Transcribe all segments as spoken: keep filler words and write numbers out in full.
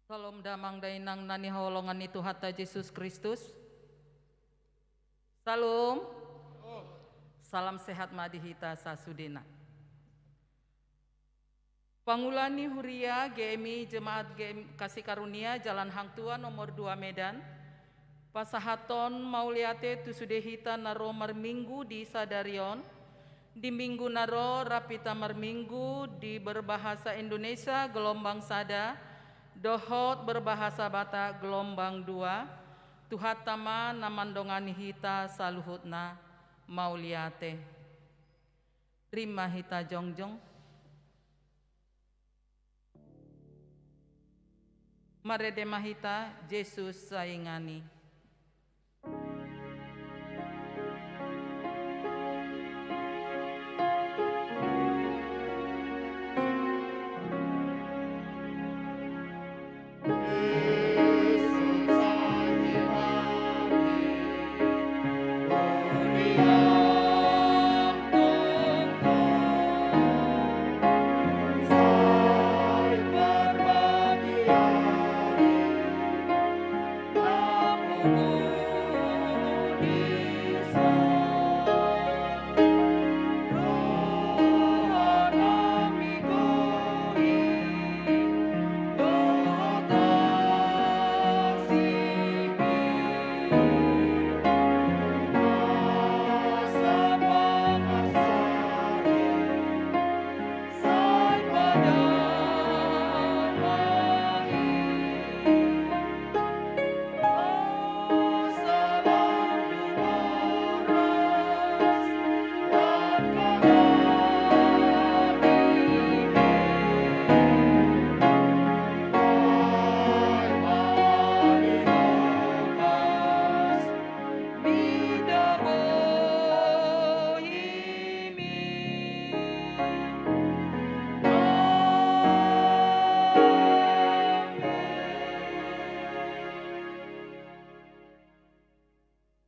Salom damang dainang na hinaholongan ni Tuhanta Jesus Kristus. Salom. Salam sehat ma di hita sasudena. Pangula ni huria G M I Jemaat G M Kasih Karunia Jalan Hang Tuah nomor dua Medan, pasahathon mauliate tu sude hita na ro marminggu di sadari on. Di minggu na ro rap hita marminggu di berbahasa Indonesia gelombang sada, dohot berbahasa Batak gelombang dua. Tuhanta ma na mandongani hita saluhutna. Mauliate. Rima hita jongjong. Marende ma hita Jesus saingan i.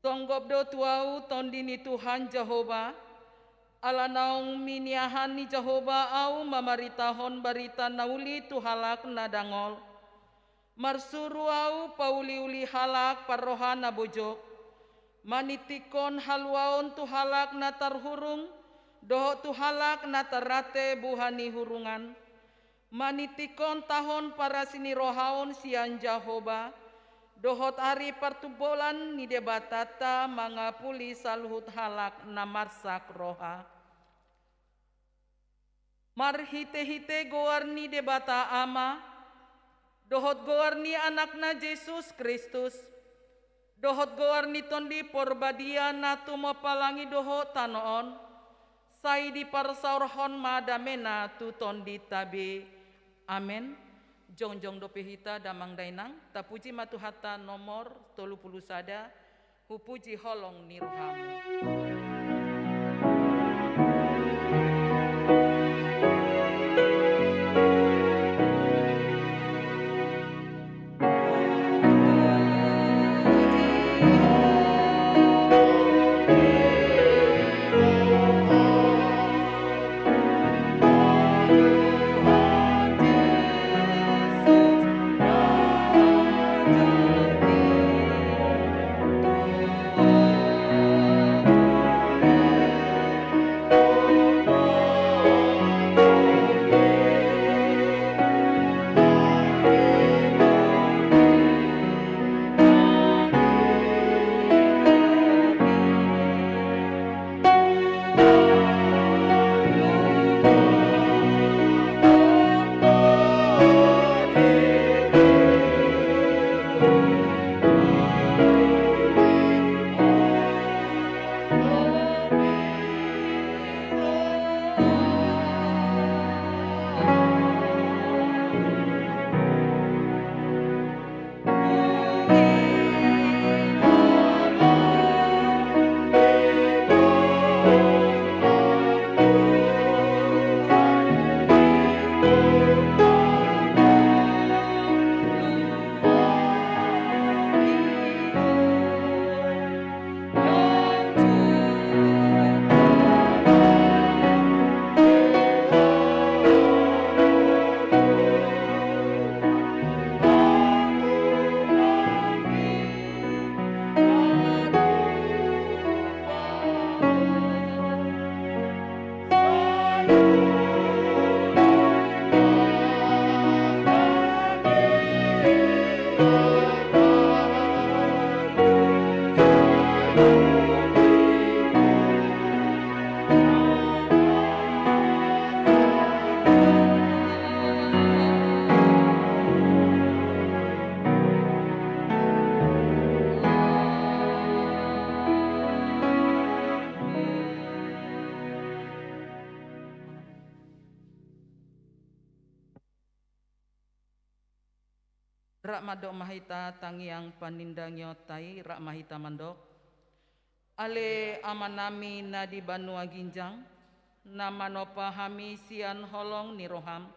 Songgop do tu ahu tondi ni Tuhan Jahowa, ala naung miniahan ni Jahowa ahu mamaritahon barita na uli tu halak na dangol. Marsuru ahu pauliuli halak parroha na bojok, maningtinghon haluaon tu halak na tarhurung, dohot tu halak na tarrante buha ni hurungan. Maningtinghon tahon parasi ni rohaon sian Jahowa, dohot ari partumbolan ni Debatanta mangapuli saluhut halak na marsak roha. Marhitehite goar ni Debata Ama, dohot goar ni Anakna Jesus Kristus, dohot goar ni Tondi Porbadia na tumompalangi dohot tano on, sai diparsaorhon ma damena tu tondinta be. Amen. Jongjong dope hita damang dainang, tapuji ma Tuhanta nomor tolu pulu sada. Hupuji holong ni rohamu. Rap mandok ma hita tangiang panindangionta i, rap ma hita mandok. Ale Amanami na di banua ginjang, na manompa hami sian holong ni roham,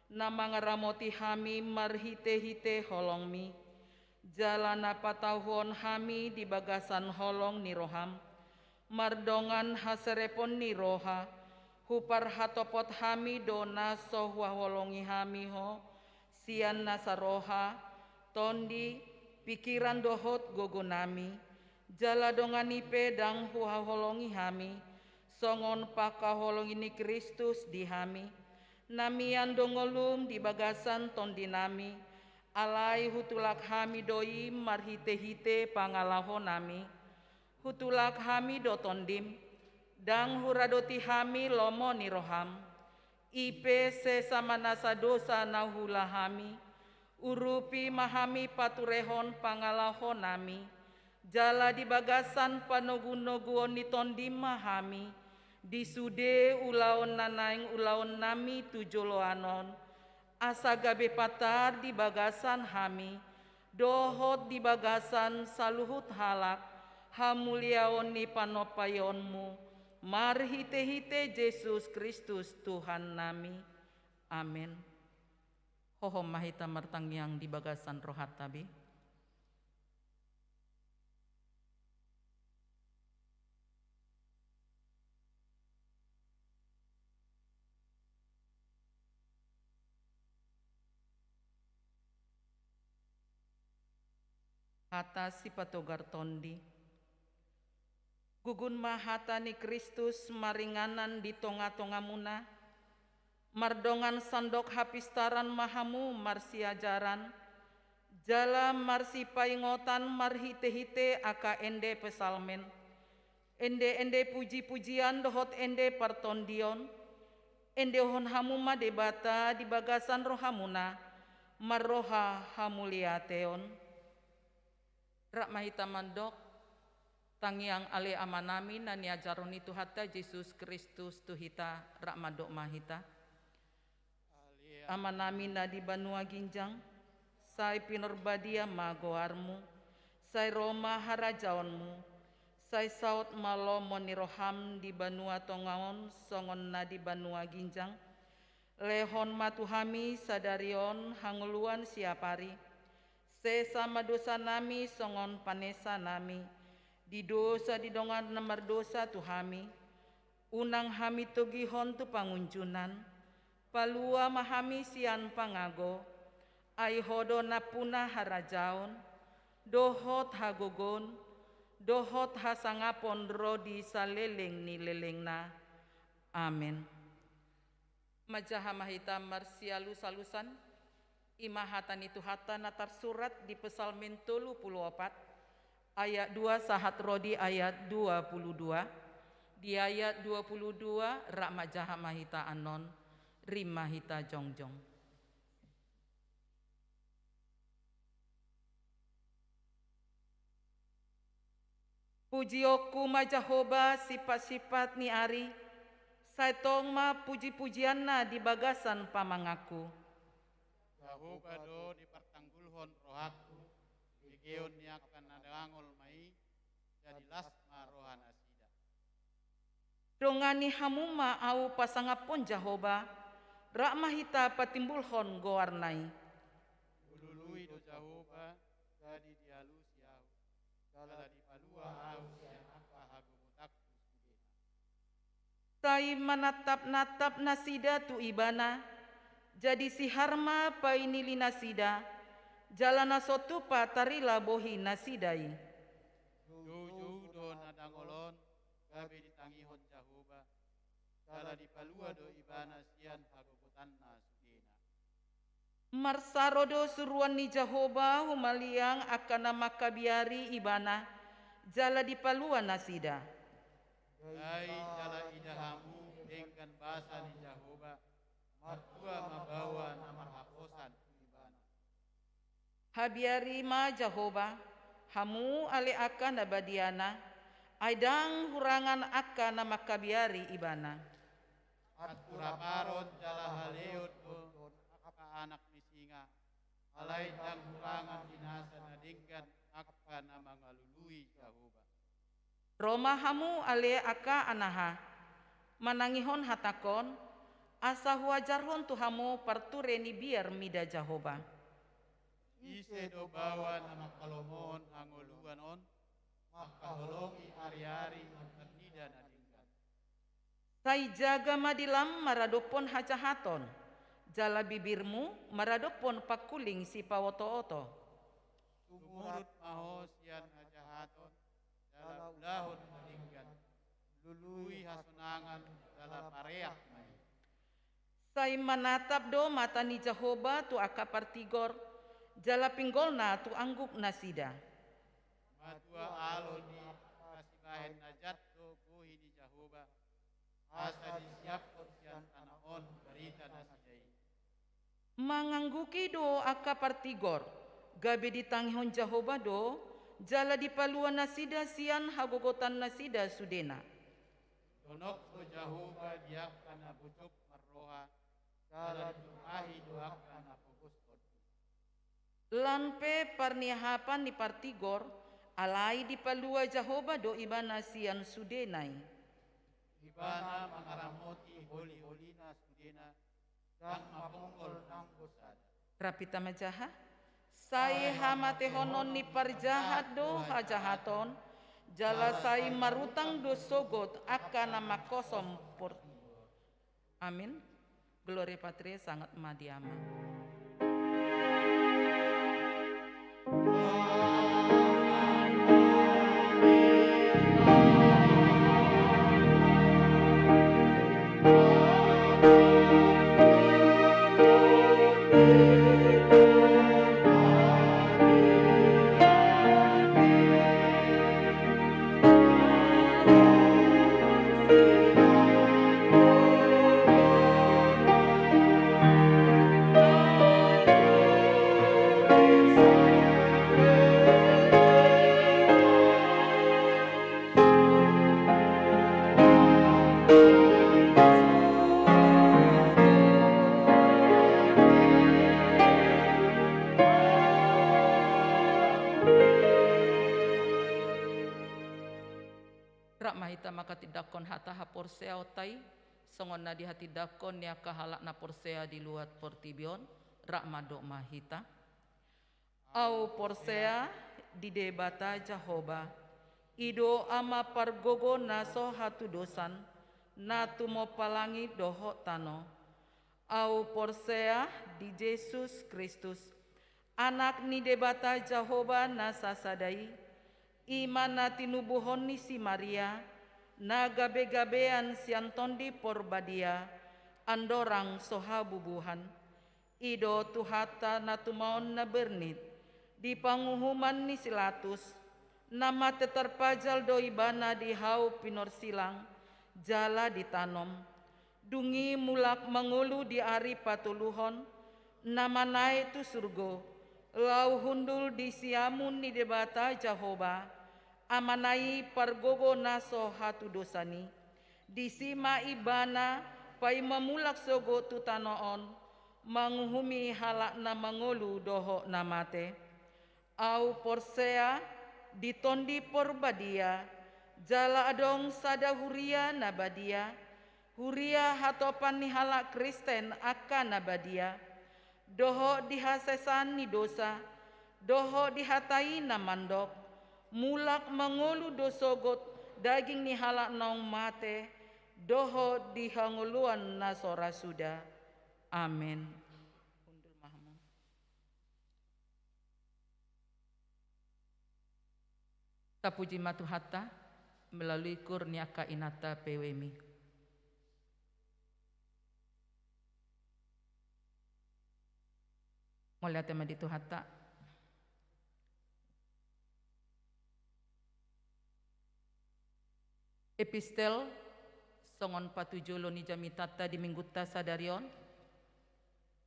na mangaramoti hami marhitehite holongmi, jala na patauhon hami di bagasan holong ni roham, mardongan haserepon ni roha, huparhatopot hami do na so huhaholongi hami ho, sian nasa roha, tondi, pikiran dohot gogonami, jala dongan i pe ndang huhaholongi hami, songon pangkaholongi ni Kristus di hami, na mian do ngolum di bagasan tondinami, alai hutulak hami do i marhitehite pangalahonami. Hutulak hami do tondim, ndang huradoti hami lomo ni roham. I pe sesa ma nasa dosa na huula hami, urupi ma hami paturehon pangalahonami, jala di bagasan panogunoguon ni tondim ma hami, di sude ulaon na naeng ulaonnami tu joloan on, asa gabe patar di bagasan hami, dohot di bagasan saluhut halak, hamuliaon ni panompaionmu, marhitehite Jesus Kristus Tuhannami. Amen. Hohom ma hita martangiang di bagasan rohanta be. Hata sipatogar tondi. Gugun ma hata ni Kristus maringanan di tongatongamuna, mardongan sandok hapistaran ma hamu marsiajaran, jala marsipaingotan marhitehite angka ende psalmen, endeende pujipujian dohot ende partondion, endehon hamu ma Debata di bagasan rohamuna, marroha hamuliateon. Rap ma hita mandok, tangiang ale Amanami na niajarhon ni Tuhanta Jesus Kristus tu hita, rap mandok ma hita. Amanami na di banua ginjang, sai pinarbadia ma goarmu, sai ro ma harajaonmu, sai saut ma lomo ni roham di banua tonga on songon na di banua ginjang. Lehon ma tu hami sadari on hangoluan siapari. Sesa ma dosanami songon panesanami di dosa di dongan na mardosa tu hami. Unang hami togihon tu pangunjunan. Palua ma hami sian pangago. Ai Ho do nampuna harajaon, dohot hagogoon, dohot hasangapon ro di saleleng ni lelengna. Amen. Manjaha ma hita marsialusalusan, i ma hata ni Tuhanta na tarsurat di Psalmen tolu pulu opat, ayat dua sahat ro di ayat dua pulu dua. Di ayat dua pulu dua, rap manjaha ma hita annon, rap ma hita jongjong. Pujionku ma Jahowa sipatsipat ni ari, sai tong ma pujipujianna di bagasan pamanganku. Jahowa do dipartanggulhon rohangku, begeon ni angka na dangol ma i, jadi las ma roha nasida. Dongani hamu ma ahu pasangaphon Jahowa, rap ma hita patimbulhon goarna i. Hulului do Jahowa, jadi dialusi ahu, jala dipalua ahu sian angka hagogotanku sudena. Sai manatapnatap nasida tu Ibana, jadi sihar ma painili nasida, jala na so tupa tarila bohi nasida i. Joujou do na dangol on, gabe ditangihon Jahowa, jala dipalua do Ibana sian hagogotanna sudena. Marsaro do suruan ni Jahowa humaliang angka na mangkabiari Ibana, jala dipalua nasida. Dai jala ida hamu denggan basa ni Jahowa, martua ma baoa na marhaposan tu Ibana. Habiari ma Jahowa, hamu ale angka na badiana, ai ndang hurangan angka na mangkabiari Ibana. Anturaparon jala haleon do angka anak ni singa, Alai ndang hurangan di nasa na denggan angka na mangalului Jahowa. Ro ma hamu ale angka anaha, manangihon hatangkon, asa huajarhon tu hamu parture ni biar mida Jahowa. Ise do baoa na manghalomohon hangoluan on, mangkaholongi ariari marnida na denggan. Sai jaga ma dilam maradophon hajahaton, jala bibirmu maradophon pangkuling sipaotooto. Sumurut ma ho sian hajahaton, jala ulahon na denggan, lului hasonangan jala pareak ma i. Sai manatap do mata ni Jahowa tu angka partigor, jala pinggolna tu angguk nasida. Matua alo ni hasibahen na jat do bohi ni Jahowa, asa disiaphon sian tano on barita nasida i. Mangangguki do angka partigor, gabe ditangihon Jahowa do, jala dipalua nasida sian hagogotan nasida sudena. Donok do Jahowa di angka na bojok marroha, jala diupahi do angka na pogos tondu. Lan pe parniahapan ni partigor, alai dipalua Jahowa do ibana sian sudena i. Ibana mangaramoti holiholina sudena, ndang maponggol nanggo sada. Rap hita majaha. Sai hamatehonon ni parjahat do hajahaton, jala sai marutang do sogot angka na manghosom por. Amin. Gloria Patri, sangat ma di Ama. Rap ma hita manghatindanghon hata haporseaonta i, songon na dihatindanghon ni angka halak na porsea di luat portibi on. Rap mandok ma hita. Au porsea di Debata Jahowa, i do Ama pargogo na so hatudosan, na tumompa langit dohot tano. Au porsea di Jesus Kristus, Anak ni Debata Jahowa na sasada i, i ma na tinubuhon ni si Maria, na gabegabean sian Tondi Porbadia, andorang so habubuhan. I do Tuhanta na tumaon na bernit, di panguhuman ni si Latus, na mate tarpajal do ibana di hau pinorsilang, jala ditanom. Dung i mulak mangolu di ari patoluhon, na manaek tu surgo, laho hundul di siamun ni Debata Jahowa, Amana i pargogo na so hatudosan i. Disi ma ibana paima mulak sogot tu tano on, manguhumi halak na mangolu dohot na mate. Au porsea di Tondi Porbadia, jala adong sada huria na badia, huria hatopan ni halak Kristen angka na badia, dohot di hasesaan ni dosa, dohot di hata i na mandok, mulak mangolu do sogot daging ni halak naung mate, dohot di hangoluan na so ra suda. Amen. Hundul ma hamu. Tapuji ma Tuhanta, melalui kur ni angka inanta P W M I. Mauliate ma di Tuhanta. Epistel songon patujolo ni jamitanta di Minggunta sadari on,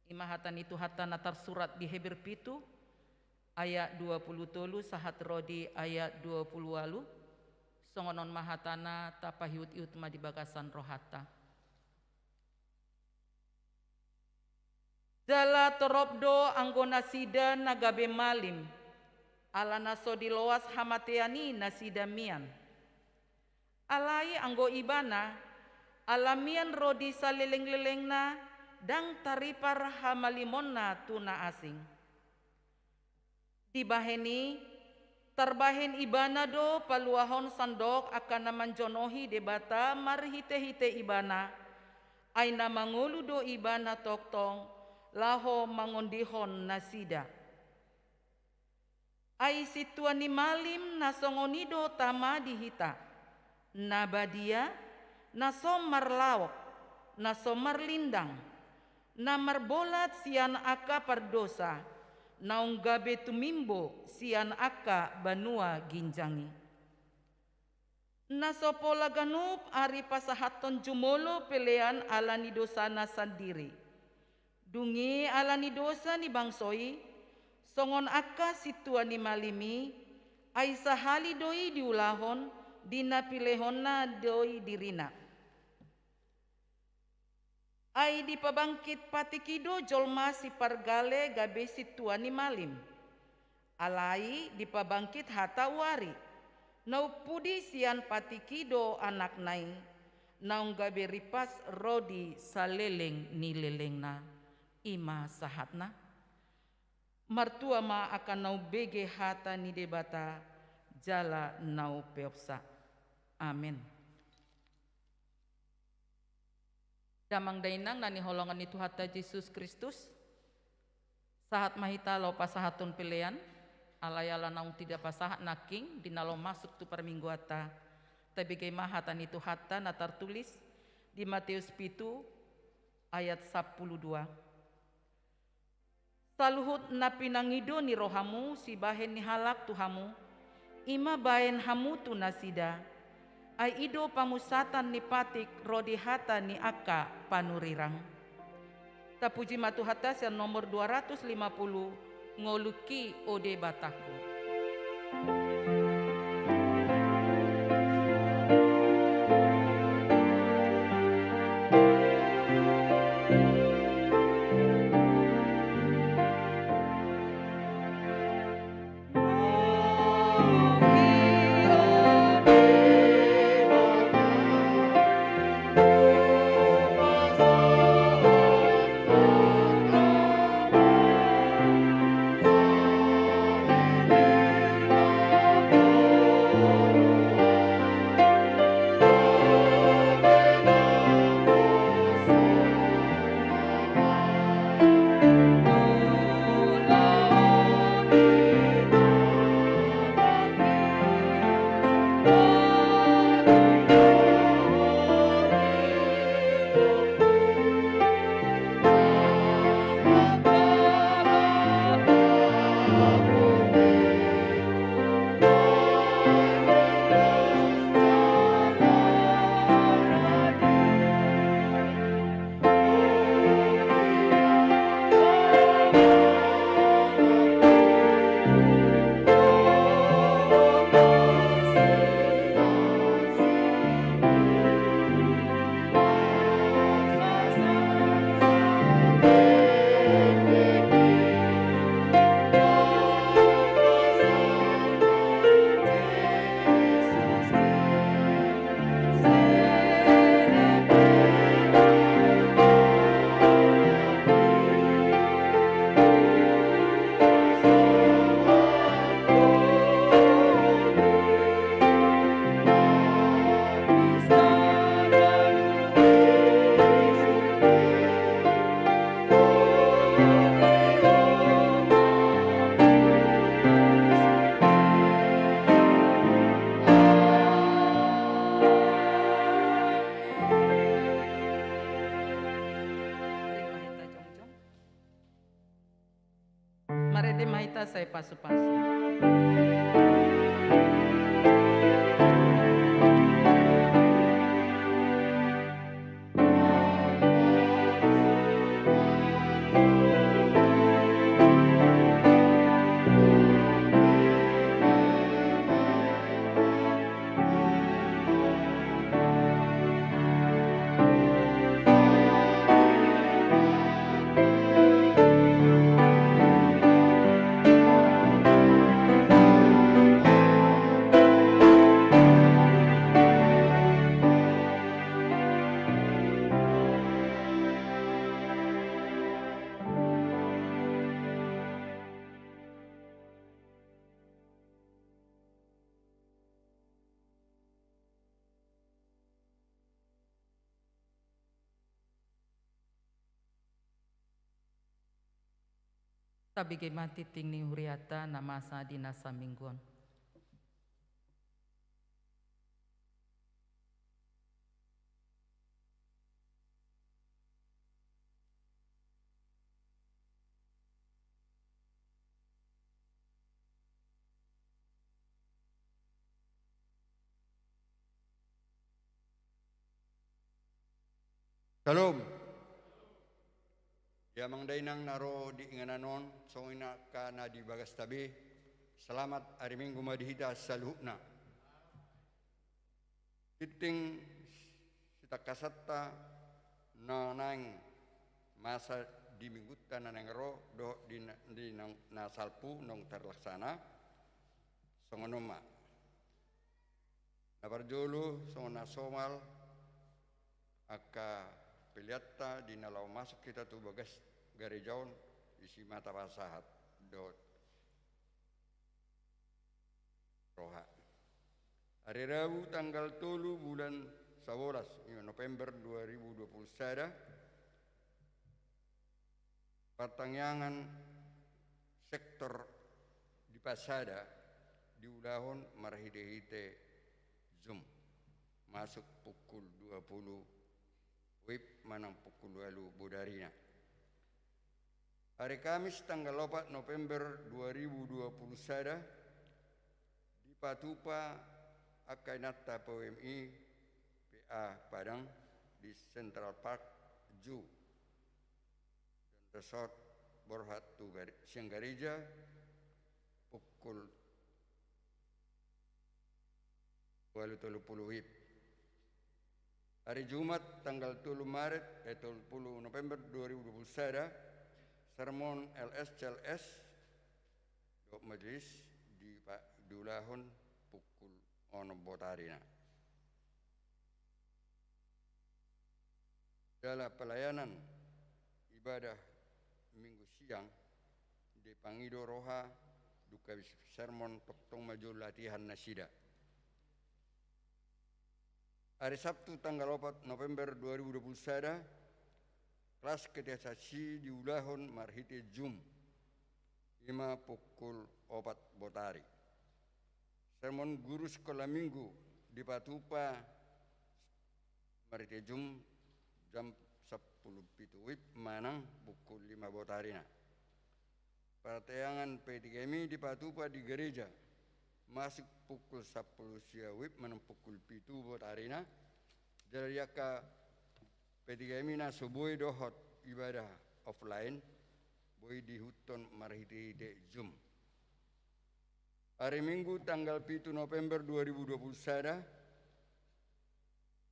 i ma hata ni Tuhanta na tarsurat di Heber pitu ayat dua pulu tolu sahat ro di ayat dua pulu ualu. Songon on ma hatana, tapaihutihut ma di bagasan rohanta. Jala torop do anggo nasida na gabe malim, ala na so diloas hamatean i nasida mian. Alai anggo ibana, ala mian ro di salelenglelengna, ndang taripar hamalimonna tu na asing. Dibahen i, tarbahen ibana do paluahon sandok angka na manjonohi Debata marhitehite ibana, ai na mangolu do ibana tongtong laho mangondihon nasida. Ai sintua ni malim na songon i do tama di hita, na badia, na so marlaok, na so marlindang, na marbolat sian angka pardosa, naung gabe tumimbo sian angka banua ginjang i. Na so pola ganup ari pasahathon jumolo pelean ala ni dosana sandiri. Dung i ala ni dosa ni bangso i, songon angka sintua ni malim i, ai sahali do i diulahon, di na pilehonna do i dirina. Ai dipabangkit patik i do jolma sipargale gabe sintua ni malim. Alai dipabangkit hata uari, na umpudi sian patik i do Anakna i, naung gabe ripas ro di saleleng ni lelengna. I ma sahatna. Martua ma angka na umbege hata ni Debata jala na umpeopsa. Amen. Damang dainang na hinaholongan ni Tuhanta Jesus Kristus, sahat ma hita laho pasahathon pelean, alai ala naung tidak pasahat nangkin di na laho masuk tu parmingguanta, tabege ma hata ni Tuhanta na tartulis di Mateus pitu ayat sampulu dua. Saluhut na pinangido ni rohamu sibahen ni halak tu hamu, i ma bahen hamu tu nasida, ai i do pamusatan ni patik ro di hata ni angka panurirang. Tapuji ma Tuhanta sian nomor dua ratus lima puluh, Ngolungki, o Debatangku. Marende ma hita sai pasupasu. Tabege ma tingting ni huriata na masa di na saminggu on. Syalom. Di amang dainang na ro di inganan on, songon i angka na di bagasta be, selamat ari Minggu ma di hita saluhutna. Tingting sitangkasanta na naeng masa di minggunta na naeng ro dohot di na, di na, na salpu naung tarlaksana, songon on ma. Na parjolo songon na somal angka peleanta di na laho masuk hita tu bagas gareja on, disi ma tapasahat dohot roha. Ari Rabu tanggal tolu bulan sabolas, i ma November dua ribu dua puluh sada, partangiangan sektor dipasada diulahon marhitehite Zoom, masuk pukul dua puluh WIB manang pukul ualu bodarina. Ari Kamis tanggal opat November dua ribu dua puluh sada, dipatupa angka inanta P W M I P A Padang di Central Park Zoo. Dison borhat tu gare-, sian gareja pukul ualu tolu puluh WIB. Ari Jumat tanggal tolu Maret, eh, tolu puluh November dua ribu dua puluh sada, sermon L S C L S dohot majelis di pa-, diulahon pukul onom botarina. Jala pelayanan ibadah Minggu siang, dipangido roha, dung habis sermon tongtong ma jo latihan nasida. Ari Sabtu tanggal opat November dua ribu dua puluh sada, kelas katekisasi diulahon marhite Zoom, i ma pukul opat botari. Sermon guru sekolah minggu dipatupa marhite Zoom jam sampulu pitu WIB manang pukul lima botarina. Partangiangan P tiga M I dipatupa di gareja, masuk pukul sampulu sia WIB manang pukul pitu botarina. Jala di angka P tiga M I na so boi dohot ibadah offline, boi diihuthon marhitehite Zoom. Ari Minggu tanggal pitu November dua ribu dua puluh sada,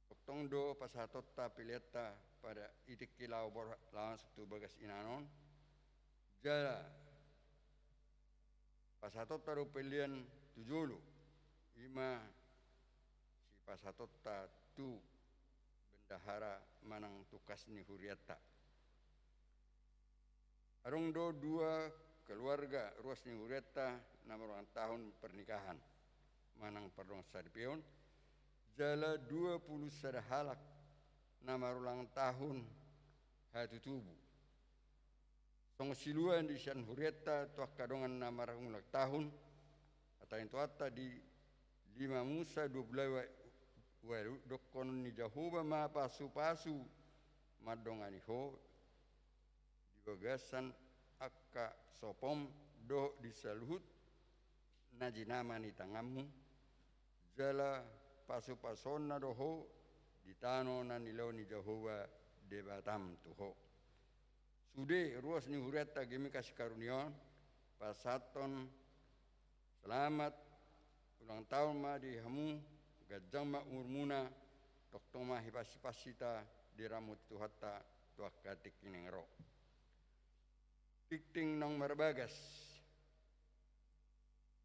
tongtong do pasahatonta peleanta pada i tingki laho borhat langsung tu bagas inganan on. Jala pasahatonta do pelean tu jolo, i ma sipasahatonta tu bendahara manang tu kas ni hurianta. Adong do dua keluarga ruas ni hurianta na marulang tahun pernikahan manang pardongan saripeon, jala dua puluh sada halak na marulang tahun hatutubu. Songon siluan di sian hurianta tu angka dongan na marulang tahun, hata ni Tuhanta di lima Musa dua puluh ayat ualu, dohonon ni Jahowa ma pasupasu mandongani ho di bagasan angka sopom dohot di saluhut na jinama ni tanganmu, jala pasupasuonna do ho di tano na nilaon ni Jahowa Debatam tu ho. Sude ruas ni hurianta GMIK Sikarunion pasahathon selamat ulang tahun ma di hamu, ganjang ma umurmuna, tongtong ma hipasipasita diramoti Tuhanta tu angka tingki na naeng ro. Tingting naung marbagas.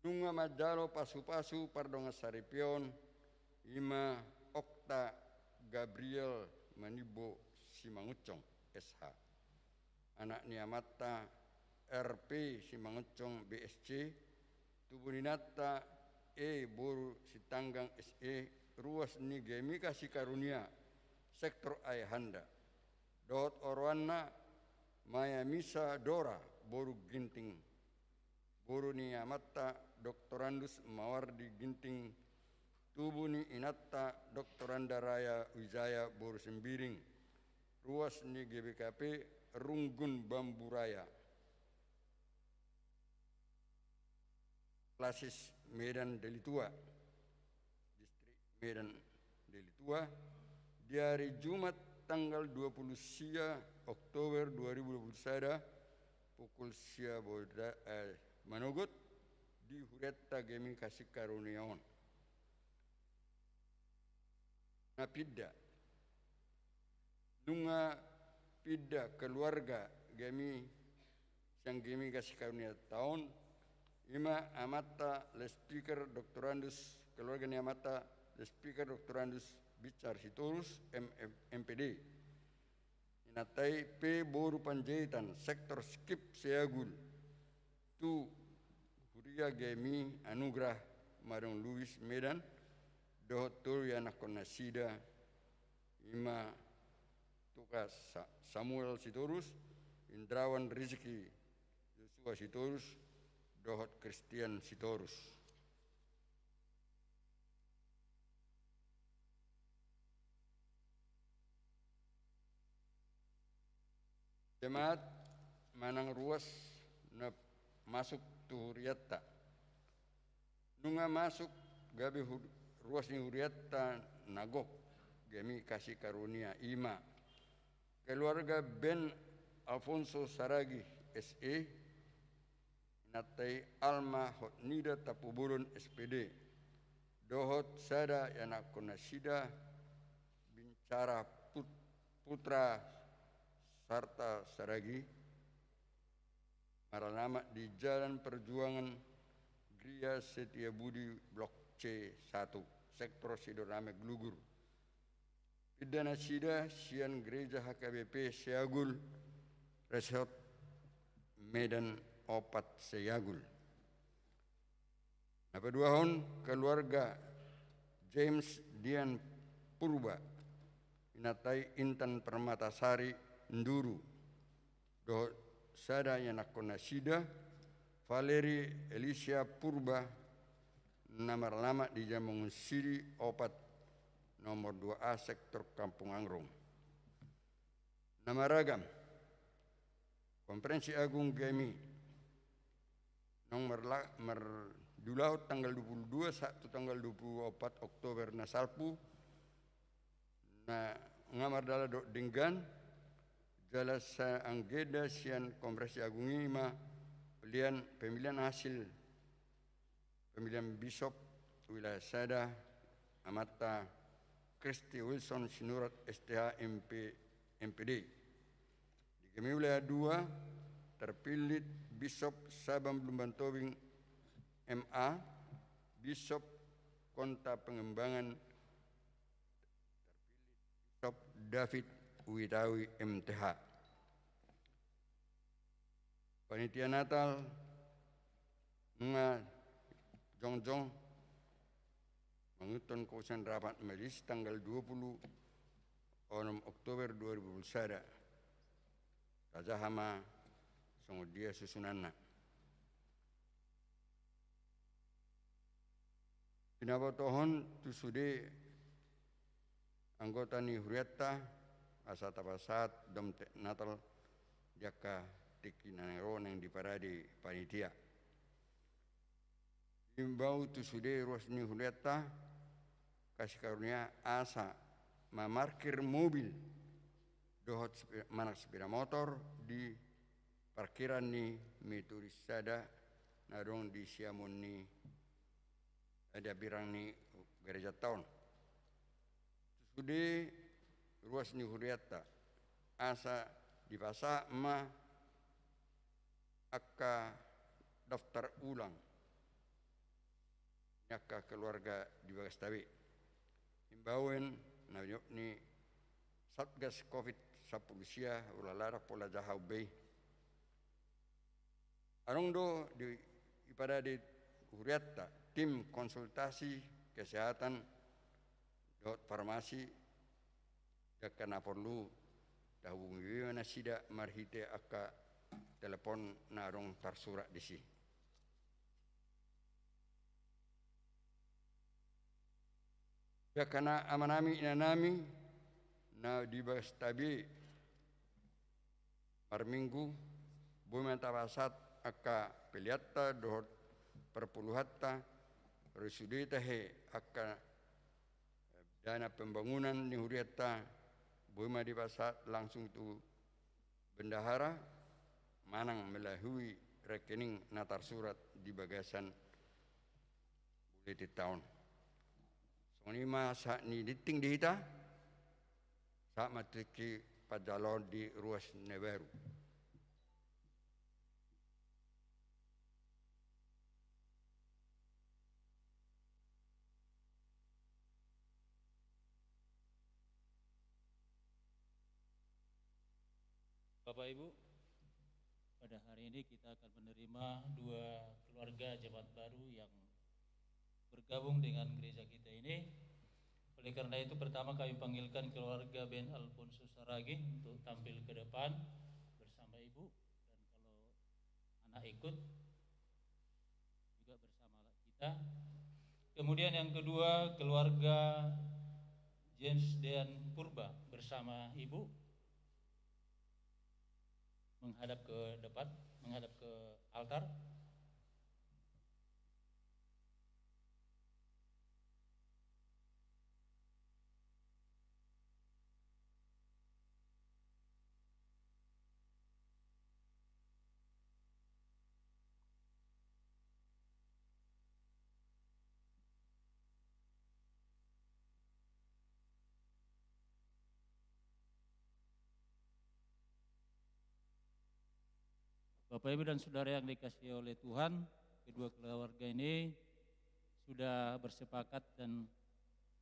Nunga manjalo pasupasu pardongan saripeon, i ma Okta Gabriel Manimbo Simangunsong, S H. Anak ni amanta R P Simangunsong, B S C, tubu ni inanta E boru Sitanggang, S E, ruas ni GMIK Sikarunia, sektor Ayahanda. Dohot oroanna Maya Misa Dora, boru Ginting, boru ni amanta Doktorandus Mawardi Ginting, tubu ni inanta Doktoranda Raya Wijaya boru Sembiring, ruas ni G B K P Runggun Bambu Raya, Klasis Medan Deli Tua, Distrik Medan Deli Tua, di ari Jumat tanggal dua puluh sia Oktober dua ribu dua puluh sada, pukul sia boda, eh, manogot, di hurianta G M I Kasih Karunia on. Na pinda. Nunga pinda keluarga G M I, sian G M I Kasih Karunia ta on, ima amanta Loudspeaker Doktorandus, keluarga ni amanta Loudspeaker Doktorandus Bichar Sitorus, M F, M P D. Inanta i pe boru Panjaitan, sektor Skip Seagul, tu huria G M I Anugrah Madong Luis Medan, dohot tolu ianakkon nasida, ima Tuka Sa-, Samuel Sitorus, Indrawan Rizky Joshua Sitorus, dohot Christian Sitorus. Jemaat, manang ruas na masuk tu hurianta. Nunga masuk gabe hu-, ruas ni hurianta na gok, G M I Kasih Karunia, ima keluarga Ben Alfonso Saragih, S E, inanta i Alma Hotnida Tampubolon, S P D, dohot sada ianakkon nasida, Bincara Put-, Putra Sarta Saragih, maralamat di Jalan Perjuangan, Gria Setiabudi, Blok C satu, Sektor Sidoarame, Glugur. Pinda nasida sian Gereja H K B P Seagul, Resort Medan Opat Seagul. Na paduahon, keluarga James Dian Purba, inanta i Intan Permatasari Nduru, dohot sada ianakkon nasida, Valeri Elisia Purba, na maralamat di Jamangun Sidi opat, nomor dua A, sektor Kampung Angrung. Na maragam, Konferensi Agung G M I naung marla-, mar-, diulahon tanggal dua puluh dua sahat tu tanggal dua puluh opat Oktober na salpu, na nga mardalan dohot denggan, jala sai agenda sian Konferensi Agung i ma pemilihan, pemilihan hasil pemilihan Bisop Wilayah Sada, amanta Christy Wilson Sinurat, S T H, M P, M P D. Di G M I Wilayah dua, terpilih Bisop Sabang Belumban Tobing, M A, Bisop Kota Pengembangan, terpilih Bisop David Witawi, M T H. Panitia Natal nunga jongjong mangihuthon komusikan rapat majelis tanggal dua puluh onom Oktober dua ribu dua puluh sada. Tajaha ma songon dia susunanna. Pinabotohon tu sude anggota ni hurianta asa tapasahat dom tek Natal di angka tingki na naeng ro naeng diparade panitia. Imbau tu sude ruas ni hurianta Kasih Karunia asa mamarkir mobil dohot sepe-, manang sepeda motor di parkiran ni Metodis Sada na adong di siamun ni ada birang ni gerejanta on. Tu sude ruas ni hurianta asa dipasahat ma angka daftar ulang ni angka keluarga di bagasta be. Himbaon na nidok ni Satgas Covid sampulu sia, ulaon ladang pola jaha umbe i. Adong do di, diparade hurianta tim konsultasi kesehatan dohot farmasi, jala na porlu tahubungi be nasida marhite angka telepon na adong tarsurat disi. Angka amanami, inanami, na di bagasta be marminggu, boi ma tapasahat angka peleanta dohot parpuluhanta, ro sude tahe angka dana pembangunan ni hurianta, boi ma dipasahat langsung tu bendahara, manang melalui rekening na tarsurat di bagasan buletenta on. Songon i ma sahat ni tingki di hita, sahat ma tingki panjaloon di ruas na baru. Bapak Ibu, pada hari ini kita akan menerima dua keluarga jemaat baru yang bergabung dengan gereja kita ini. Oleh karena itu, pertama kami panggilkan keluarga Ben Alfonso Saragih untuk tampil ke depan bersama Ibu. Dan kalau anak ikut, juga bersama kita. Kemudian yang kedua, keluarga James Dean Purba bersama Ibu menghadap ke depan, menghadap ke altar. Bapak, Ibu, dan Saudara yang dikasihi oleh Tuhan, kedua keluarga ini sudah bersepakat dan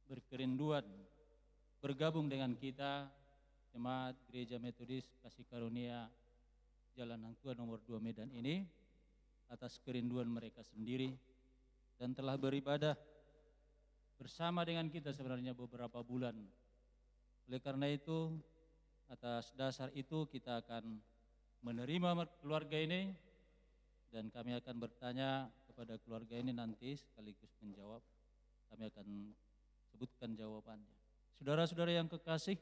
berkerinduan bergabung dengan kita, Jemaat Gereja Metodis Kasih Karunia Jalan Hang Tuah nomor dua Medan ini, atas kerinduan mereka sendiri, dan telah beribadah bersama dengan kita sebenarnya beberapa bulan. Oleh karena itu, atas dasar itu kita akan menerima mer-, keluarga ini, dan kami akan bertanya kepada keluarga ini nanti sekaligus menjawab. Kami akan sebutkan jawabannya. Saudara-saudara yang kekasih,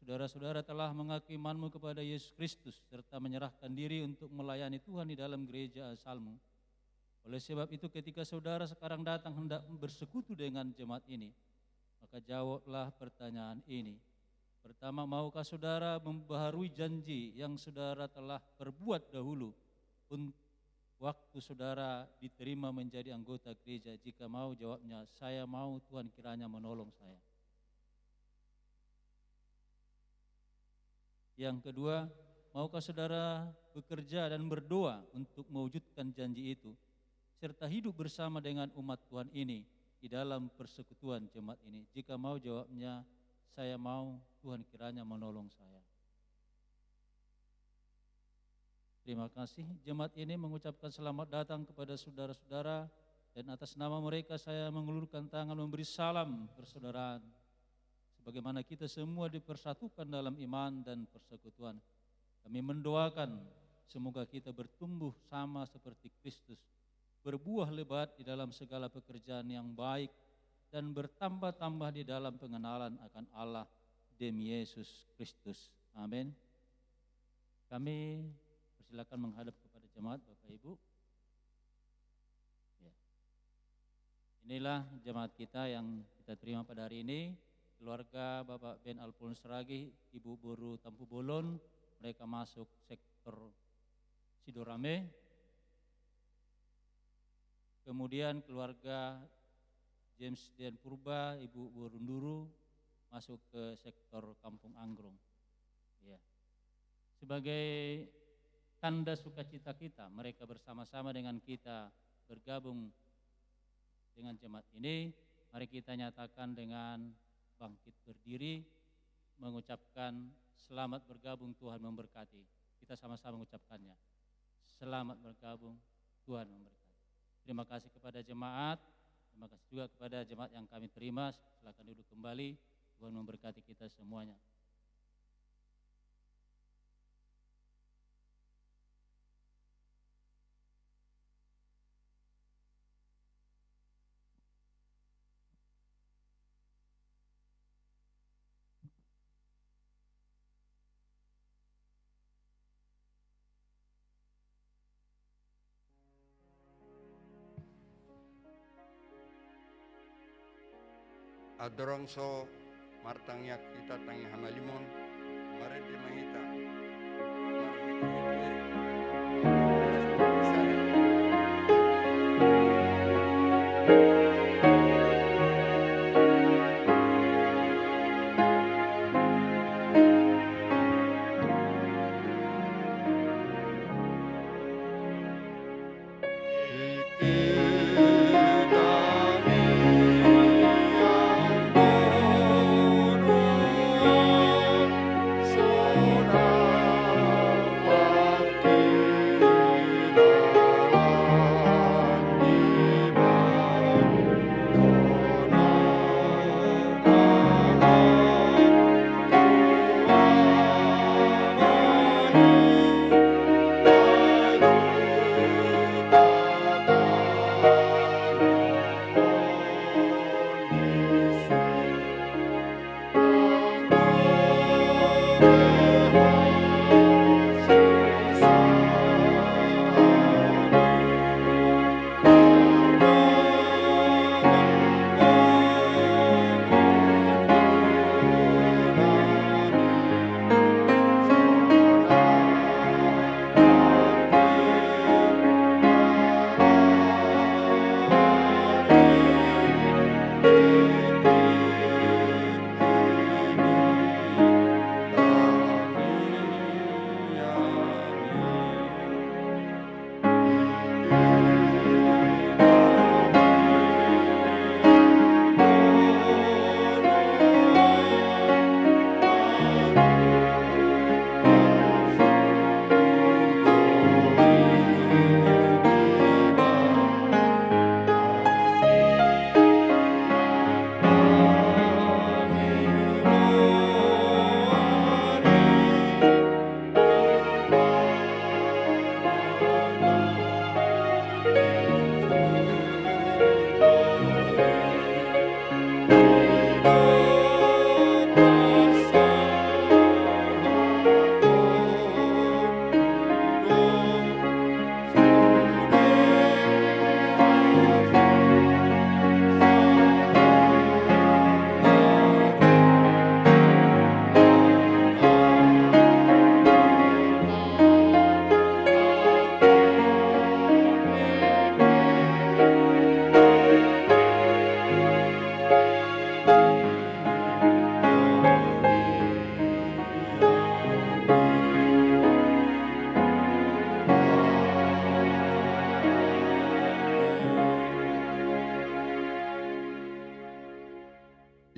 saudara-saudara telah mengakui imanmu kepada Yesus Kristus serta menyerahkan diri untuk melayani Tuhan di dalam gereja asalmu. Oleh sebab itu, ketika saudara sekarang datang hendak bersekutu dengan jemaat ini, maka jawablah pertanyaan ini. Pertama, maukah saudara membaharui janji yang saudara telah perbuat dahulu un-, waktu saudara diterima menjadi anggota gereja? Jika mau, jawabnya, "Saya mau, Tuhan kiranya menolong saya." Yang kedua, maukah saudara bekerja dan berdoa untuk mewujudkan janji itu, serta hidup bersama dengan umat Tuhan ini di dalam persekutuan jemaat ini? Jika mau, jawabnya, "Saya mau, Tuhan kiranya menolong saya." Terima kasih. Jemaat ini mengucapkan selamat datang kepada saudara-saudara, dan atas nama mereka saya mengulurkan tangan memberi salam persaudaraan. Sebagaimana kita semua dipersatukan dalam iman dan persekutuan, kami mendoakan semoga kita bertumbuh sama seperti Kristus, berbuah lebat di dalam segala pekerjaan yang baik, dan bertambah-tambah di dalam pengenalan akan Allah demi Yesus Kristus. Amin. Kami persilakan menghadap kepada jemaat, Bapak Ibu. Ya. Inilah jemaat kita yang kita terima pada hari ini, keluarga Bapak Ben Alphonse Saragih, Ibu Boru Tampubolon, mereka masuk sektor Sidorame. Kemudian keluarga James Dean Purba, Ibu Boru Nduru, masuk ke sektor Kampung Anggrung. Ya. Sebagai tanda sukacita kita, mereka bersama-sama dengan kita bergabung dengan jemaat ini, mari kita nyatakan dengan bangkit berdiri, mengucapkan, "Selamat bergabung, Tuhan memberkati." Kita sama-sama mengucapkannya. "Selamat bergabung, Tuhan memberkati." Terima kasih kepada jemaat, terima kasih juga kepada jemaat yang kami terima. Silakan duduk kembali, Tuhan memberkati kita semuanya. Dorong so martangiang hita tangiang hamalimon, marende ma hita.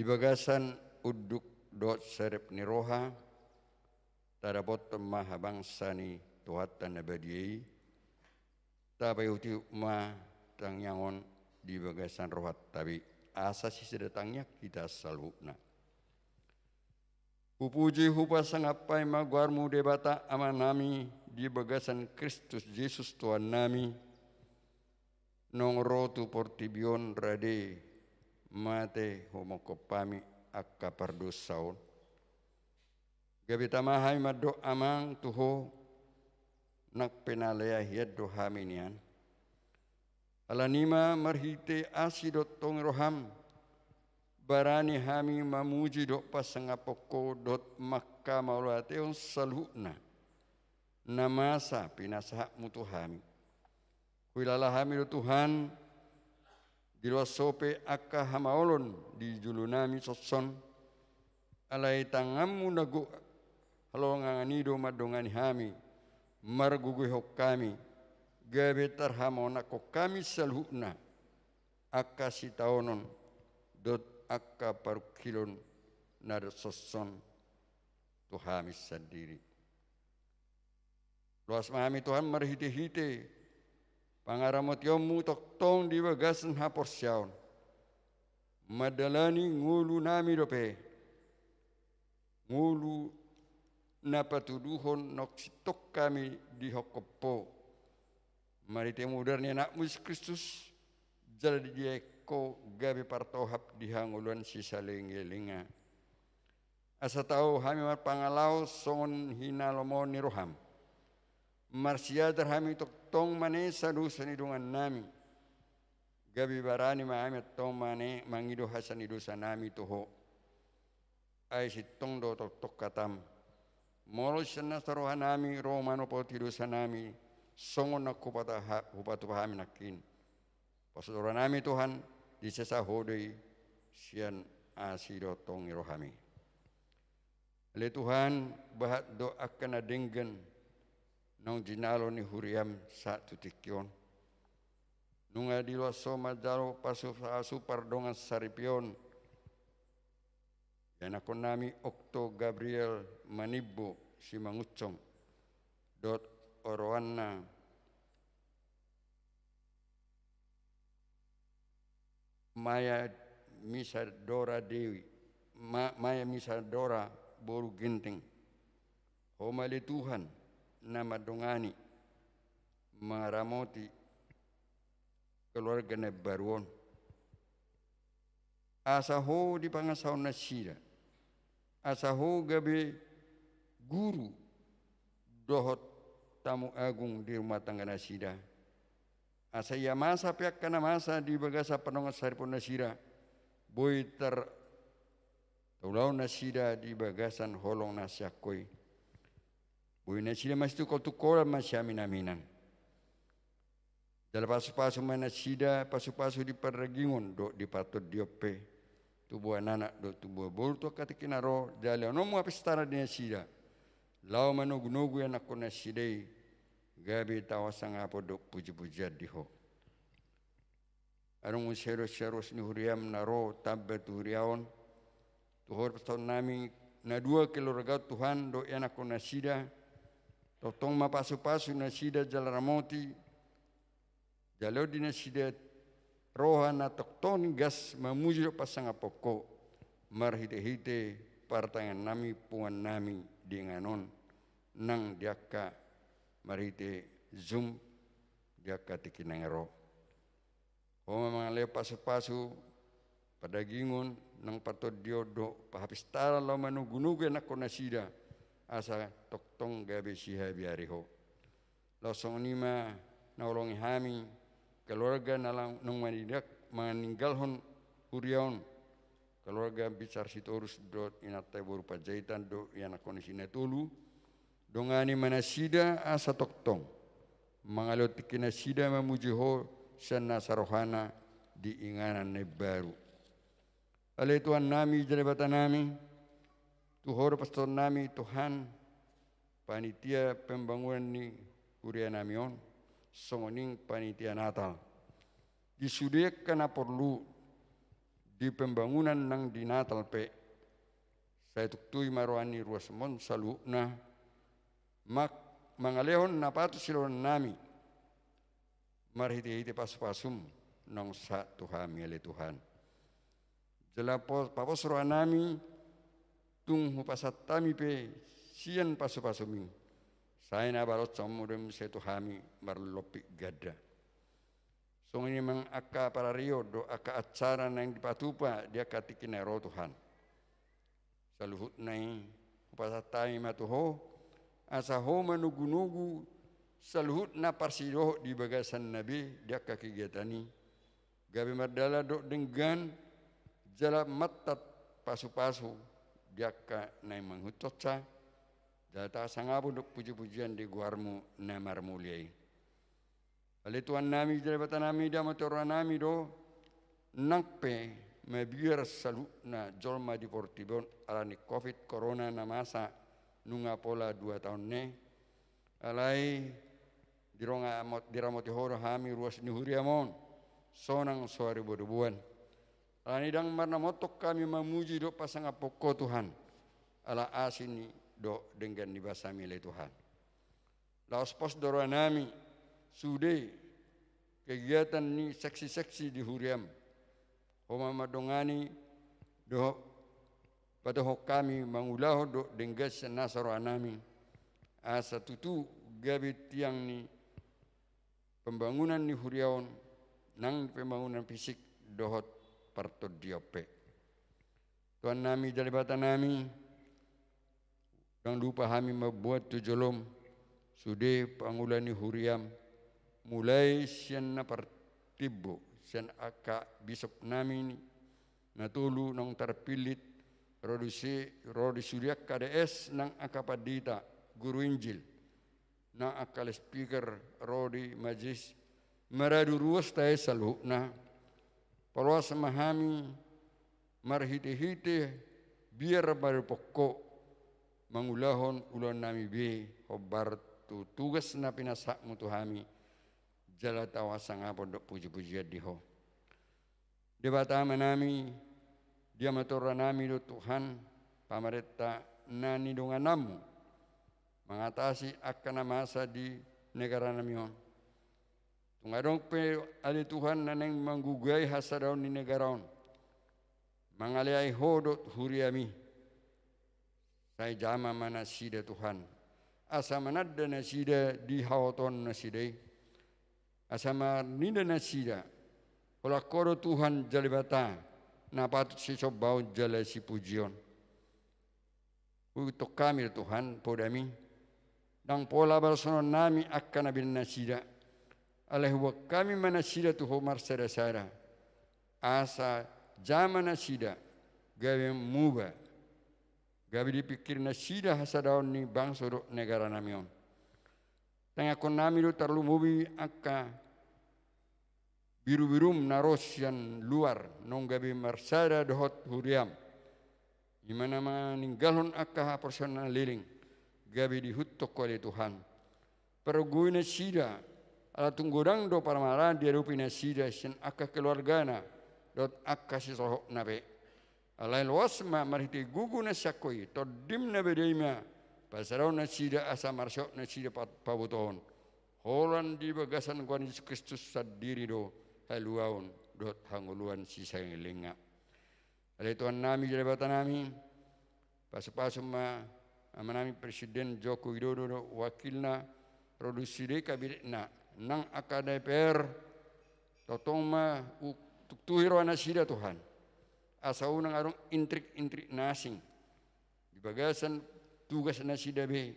Di bagasan unduk dohot serep ni roha, tadapothon ma habangsa ni Tuhanta na badia i, tapaihutihut ma tangiang on di bagasan rohanta be, asa sisada tangiang hita saluhutna. Hupuji hupasangap hami ma goarmu Debata Amanami di bagasan Kristus Jesus Tuhannami, naung ro tu portibi on rade mate humongkop hami angka pardosa on. Gabe tama hami mandok Amang tu Ho, nang pe na lea hian do hami nian. Alani i ma marhite asi dohot tongi roham, barani hami mamuji dohot pasangapon Ho dohot manghamauliatehon saluhutna na masa pinasahatmu tu hami. Huhilala hami do Tuhan, di loas Ho pe angka hamaolon di jolonami songon on, alai tanganmu na gok halongangan i do mandongani hami, margogoihon hami, gabe tarhamonanghon hami saluhutna, angka sitaonon dohot angka parungkilon na songon on tu hami sandiri. Loas ma hami Tuhan marhitehite pangaramotionmu tongtong di bagasan haporseaon, mandalani ngolunami dope, ngolu na patuduhon naung sintong hami dihongkop Ho, marhite mudar ni Anakmu Jesus Kristus, jala didiaon Ho gabe partohap di hangoluan sisaleleng-lelenga. Asa tau hami marpangalaho songon hinalomohon ni roham, marsiajar hami tongtong manesa dosa ni dongannami, Gabe barani ma hami antong mane mangido hasea ni dosanami tu Ho. Ai sintong do tongtong hatam. Molo sian nasa rohanami ro manopoti dosanami, songon na hupataha-, hupatupa hami nangkin. Pos do rohanami Tuhan, disesa Ho do i, sian asi do tong i rohami. Ale Tuhan, bahat do angka na denggan naung jinalo ni huriam sahat tu tingki on. Nunga diloas Ho manjalo pasupasu pardongan saripeon ianakkonnami Okto Gabriel Manimbo Simangunsong dohot oroanna Maya Misadora Dewi, Ma-, Maya Misadora boru Ginting. Ho ma ale Tuhan na mandongani, mangaramoti keluarga na imbaru on. Asa Ho di pangasahon nasida. Asa Ho gabe guru dohot tamu agung di rumah tangga nasida. Asa ia masa pe angka na masa di bagasan pardongan saripeon nasida, boi tartaulahon nasida di bagasan holong na sian Ho i. Boi nasida masitungkoltungkolan masiaminaminan. Jala pasupasu ma nasida pasupasu di pardagingon dohot di partondion pe. Tubuan anak dohot tubuan boru tu angka tingki na ro, jala lehononmu hapistaran di nasida. Laho manogunogu ianakkonnasida i, gabe taon sangapon dohot pujipujian di Ho. Adong muse do sian ruas ni huriam na ro tamba tu huria on. Tu Ho do pasahatonnami na dua keluarga on Tuhan dohot ianakkonnasida. Tongtong ma pasupasu nasida jala ramoti. Jalo di nasida roha na tongtong gas mamuji dohot pasangaphon Ho. Marhitehite partangiangannami punguannami di inganan on. Nang di angka marhite Zoom di angka tingki na ro. Ho ma mangalehon pasupasu, pardagingon nang partondion dohot hapistaran laho manogunogu ianakkonnasida, asa tongtong gabe sihabiari Ho. Laos songon i ma na holongi hami, keluarga na lang-, naung manidak-, maninggalhon huria on, keluarga Binsar Sitorus dohot inanta boru Panjaitan dohot ianakkonna si na tolu, dongani ma nasida asa tongtong mangalehon tingki nasida mamuji Ho sian nasa rohana di inganan na imbaru. Ale Tuhannami jala Debatanami, tu Ho do pasahatonnami Tuhan, panitia pembangunan ni hurianami on, songon i panitia Natal. Di sude angka na porlu di pembangunan nang di Natal pe, sai tuktuhi ma roha ni ruasmon saluhutna, mak-, mangalehon na patut sidohononnami, marhitehite pasupasum naung sahat tu hami ale Tuhan. Jala po-, papos rohanami, tung hupasahat hami pe sian pasupasumi. Sai na balonkonmu do i muse tu hami marlompit ganda. Songon i ma angka parario dohot angka acara naeng dipatupa di angka tingki na ro Tuhan. Saluhutna i hupasahat hami ma tu Ho, asa Ho manogunogu saluhutna parsidohot di bagasanna be di angka kegiatan i. Gabe mardalan dohot denggan, jala mantap pasupasu di angka naeng mangihuthonsa, jala taon sangapon dohot pujipujian di goarmu na marmulia i. Ale Tuhannami jala Debatanami, damang tu rohanami do, nang pe mabiar saluhutna jolma di portibi on ala ni covid corona na masa nunga pola dua taon na i. Alai dironga-, diramoti Ho do hami ruas ni huriam on, sonang so hariboanboan. Alani i ndang marnamontok hami mamuji dohot pasangaphon Ho Tuhan, ala asi ni dohot denggan ni basami ale Tuhan. Laos pos do rohanami, sude kegiatan ni seksi-seksi di huriam. Ho ma mandongani dohot patuduhon hami mangulahon dohot denggan sian nasa rohanami. Asa tutu gabe tiang ni pembangunan ni huria on, nang pembangunan fisik dohot partondion pe. Tuhannami jala Debatanami, ndang lupa hami mamboan tu jolom sude pangula ni huriam, mulai sian na partimbo sian angka bisop nami na tolu naung tarpillit, ro di si, ro di sude angka D S nang angka pandita, guru Injil, nang angka loudspeaker, ro di majelis, maradu ruas tahe saluhutna. Paloas ma hami marhite-hite biar maradu pongko mangulahon ulaon nami be hombar tu tugas na pinasahatmu tu hami, jala tau hasangapon dohot puji-pujian di Ho. Debata Amanami, di hamatorannami do Tuhan, pamarenta na nidongananmu mangatasi angka na masa di negaranami on. Tung adong pe ale Tuhan na naeng manggugai hasadaon ni negara on, mangaleai Ho dohot huriami. Sai jama ma nasida Tuhan, asa mananda nasida di haotoon nasida i, asa marnida nasida, holan Ho do Tuhan jala Debata na patut sisombaon jala sipujion. Huihuthon hami do Tuhan podami, ndang pola balsononnami angka na binahen nasida, alai huboan hami ma nasida tu Ho marsada-sada, asa jama nasida gabe muba, gabe dipingkiri nasida hasadaon ni bangso dohot negaranami on. Tangiangkonnami do tarlumobi angka birubirum na ro sian luar naung gabe marsada dohot huriam, i ma na maninggalhon angka haporseaon na leleng, gabe diihuthon Ho ale Tuhan. Pargogoi nasida, ala tung godang do parmaraan diadopi nasida sian angka keluargana dohot angka sisolhotna pe. Alai loas ma marhite gogo na sian Ho i, Tondim na badia i ma pasadaon nasida asa marsihohot nasida pa-, pabotohon. Holan di bagasan goar ni Jesus Kristus sandiri do haluaon dohot hangoluan sisaleleng. Ale Tuhannami jala Debatanami, pasupasu ma amanami Presiden Joko Widodo dohot wakilna, ro di sude kabinetna, nang angka D P R, tongtong ma utuktuhi rohanasida Tuhan, asa unang adong intrik-intrik na asing di bagasan tugasnasida be,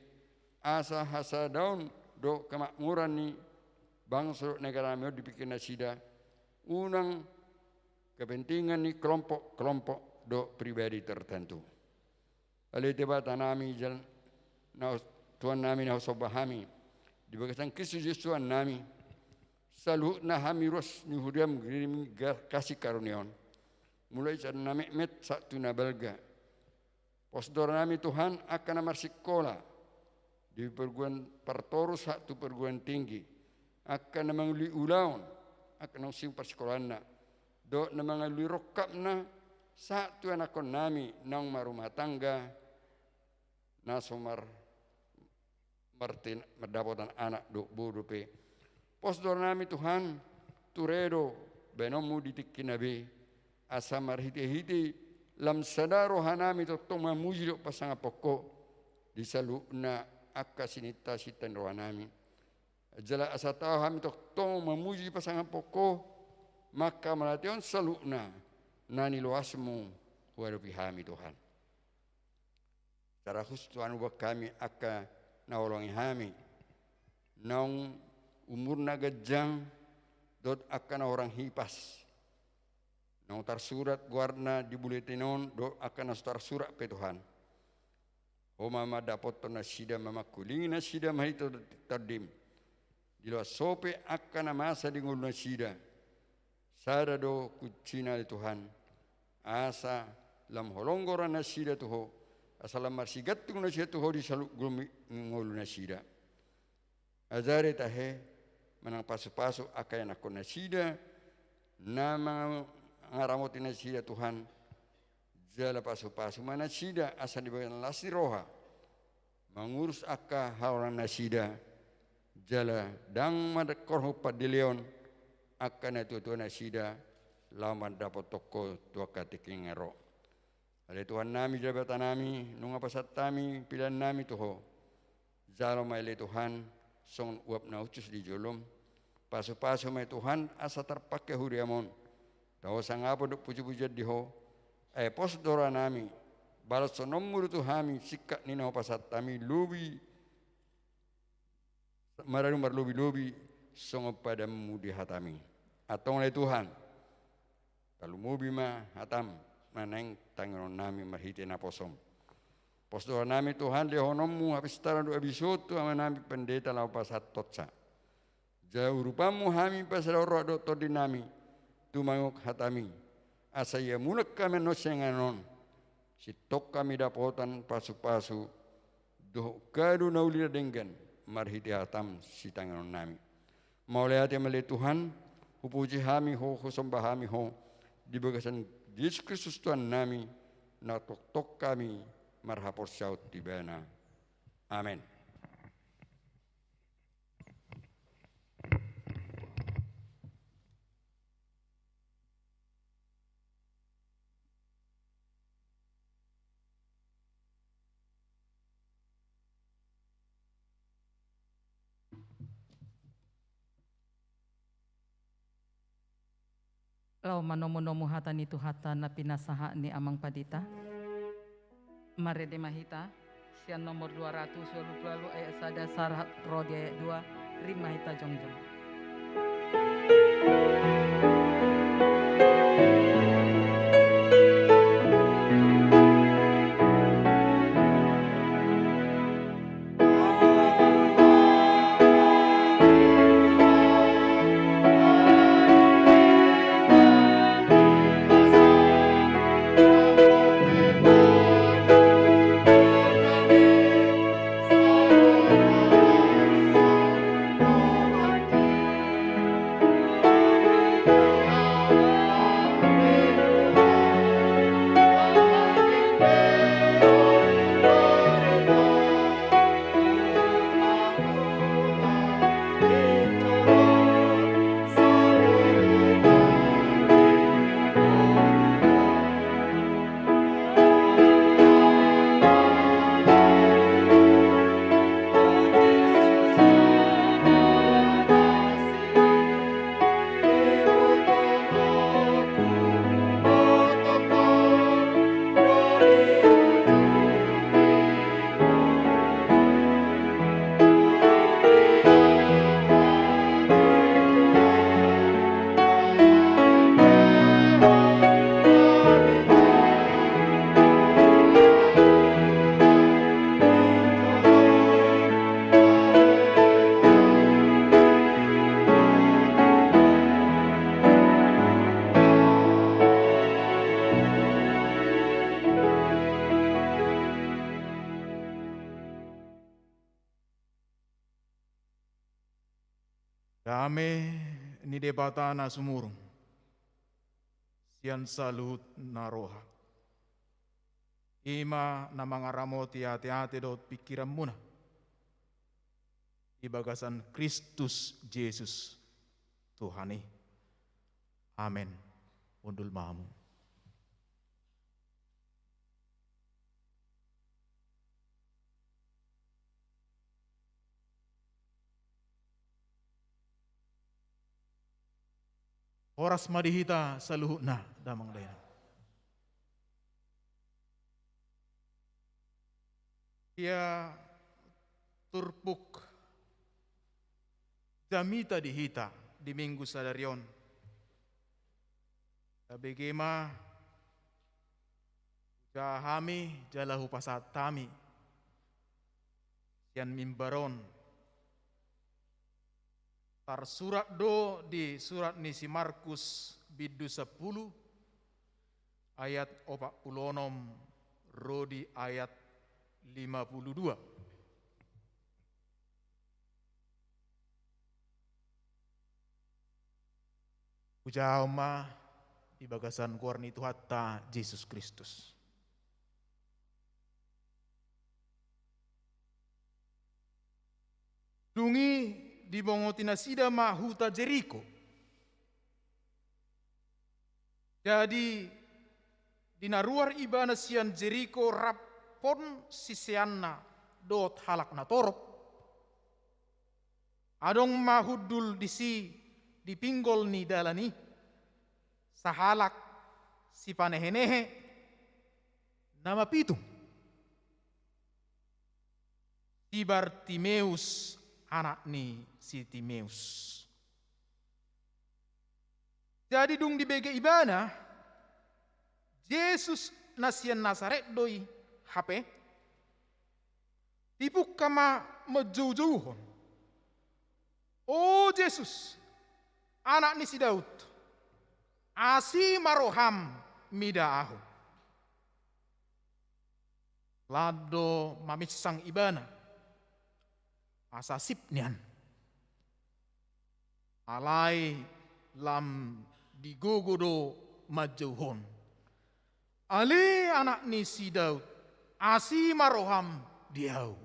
asa hasadaon dohot kemakmuran ni bangso dohot negaranami on dipingkirnasida, unang kepentingan ni kelompok-kelompok dohot pribadi tertentu. Ale Debatanami jal-, na hus-, Tuhannami na husomba hami, di bagasan Kristus Jesus Tuhannami, saluhutna hami ruas ni huriam giri-, ga-, kasih karunia on, mulai sian na metmet sahat tu na balga. Pos do rohanami Tuhan, angka na marsikola di perguruan partoru sahat tu perguruan tinggi, angka na mangulului ulaon, angka na using parsikolaanna, dohot na mangulului rongkapna sahat tu anakkonnami naung marrumah tangga, na so mar-, martin-, mardapotan anak dohot boru dope. Pos do rohanami Tuhan, ture do baenonmu di tingkina be, asa marhite-hite lam sada rohanami tongtong mamuji dohot pasangaphon Ho di saluhutna angka sininta-sinta ni rohanami. Jala asa tau hami tongtong mamuji pasangaphon Ho mangkamauliatehon saluhutna na niloasmu huadopi hami Tuhan. Secara khusus Tuhan huboan hami angka na holongi hami, naung umurna ganjang dohot angka na hurang hipas, naung tarsurat goarna di buletin on dohot angka na so tarsurat pe Tuhan. Ho ma mandapothon nasida, mamangkulingi nasida marhite Tondim. Diloas Ho pe angka na masa di ngolunasida, sada do kuncina ale Tuhan, asa lam holong goarnasida tu Ho, asa lam marsigantung nasida tu Ho di saluhut gomit ni ngolunasida. Ajari tahe manang pasupasu angka ianakkonnasida na mangaramoti nasida Tuhan, jala pasupasu ma nasida asa dibahen las ni roha mangurus angka harorannasida, jala ndang mandengkorhon pandeleon angka natuatuanasida laho mandapothon Ho tu angka tingki na ro. Ale Tuhannami jala Debatanami, nunga pasahat hami peleannami tu Ho. Jalo ma ale Tuhan, songon uap na hushus di jolom. Pasupasu ma i Tuhan asa tarpangke huriam on, tau hasangapon dohot pujipujian di Ho. Ai pos do rohanami, balsononmu do tu hami singkat ni na hupasahat hami lobi, maradu marlobilobi songon padanmu di hatami. Antong ale Tuhan, palumobi ma hataM manang tangiangnami marhite naposoM. Pos do hanami Tuhan lehononMu hapistaran dohot habisoon tu amanami Pandita laho pasahathonsa. Jalo urupanMu hami pasada roha dohot tondinami tumangihon hataMi, asa ia mulak hami annon sian inganan on, sintong hami dapotan pasupasu dohot ngolu na uli na denggan marhite hataM sitangiangonnami. Mauliate ma ale Tuhan, hupuji hami Ho, husomba hami Ho, di bagasan Jesus Kristus Tuhannami, na tongtong hami marhaporseaon tu Ibana. Amen. Laho manomunomu hata ni Tuhanta na pinasahat ni Amang Pandita. Marende ma hita sian nomor dua ratus ualu pulu ualu ayat sada sahat ro di ayat dua, rima hita jongjong. Dame ni Debata na sumurung sian saluhut na roha, i ma na mangaramoti ateate dohot pingkiranmuna di bagasan Kristus Jesus Tuhan i. Amen. Hundul ma hamu. Horas ma di hita saluhutna, damang dainang. Ia turpuk jamita di hita di Minggu sadari on. Tabege ma hujaha hami jala hupasahat hami sian mimbar on. Tarsurat do di surat ni si Markus bindu sampulu ayat opat pulu onom ro di ayat lima pulu dua. Hujahahon ma di bagasan goar ni Tuhanta Jesus Kristus. Dung i dibongoti nasida ma huta Jeriko. Jadi di na ruar ibana sian Jeriko rap hon siseanna dohot halak na torop. Adong ma hundul disi di pinggol ni dalan i sahalak sipanehenehe na mapitung, si Bartimeus anak ni si Timeus. Jadi dung dibege ibana, Jesus na sian Nasaret do i hape, dipungka ma manjoujouhon: O Jesus, Anak ni si Daud, asi ma roham mida ahu. Lam do maminsang ibana asa sip nian. Alai lam digogo do manjouhon: Ale Anak ni si Daud, asi ma roham di ahu.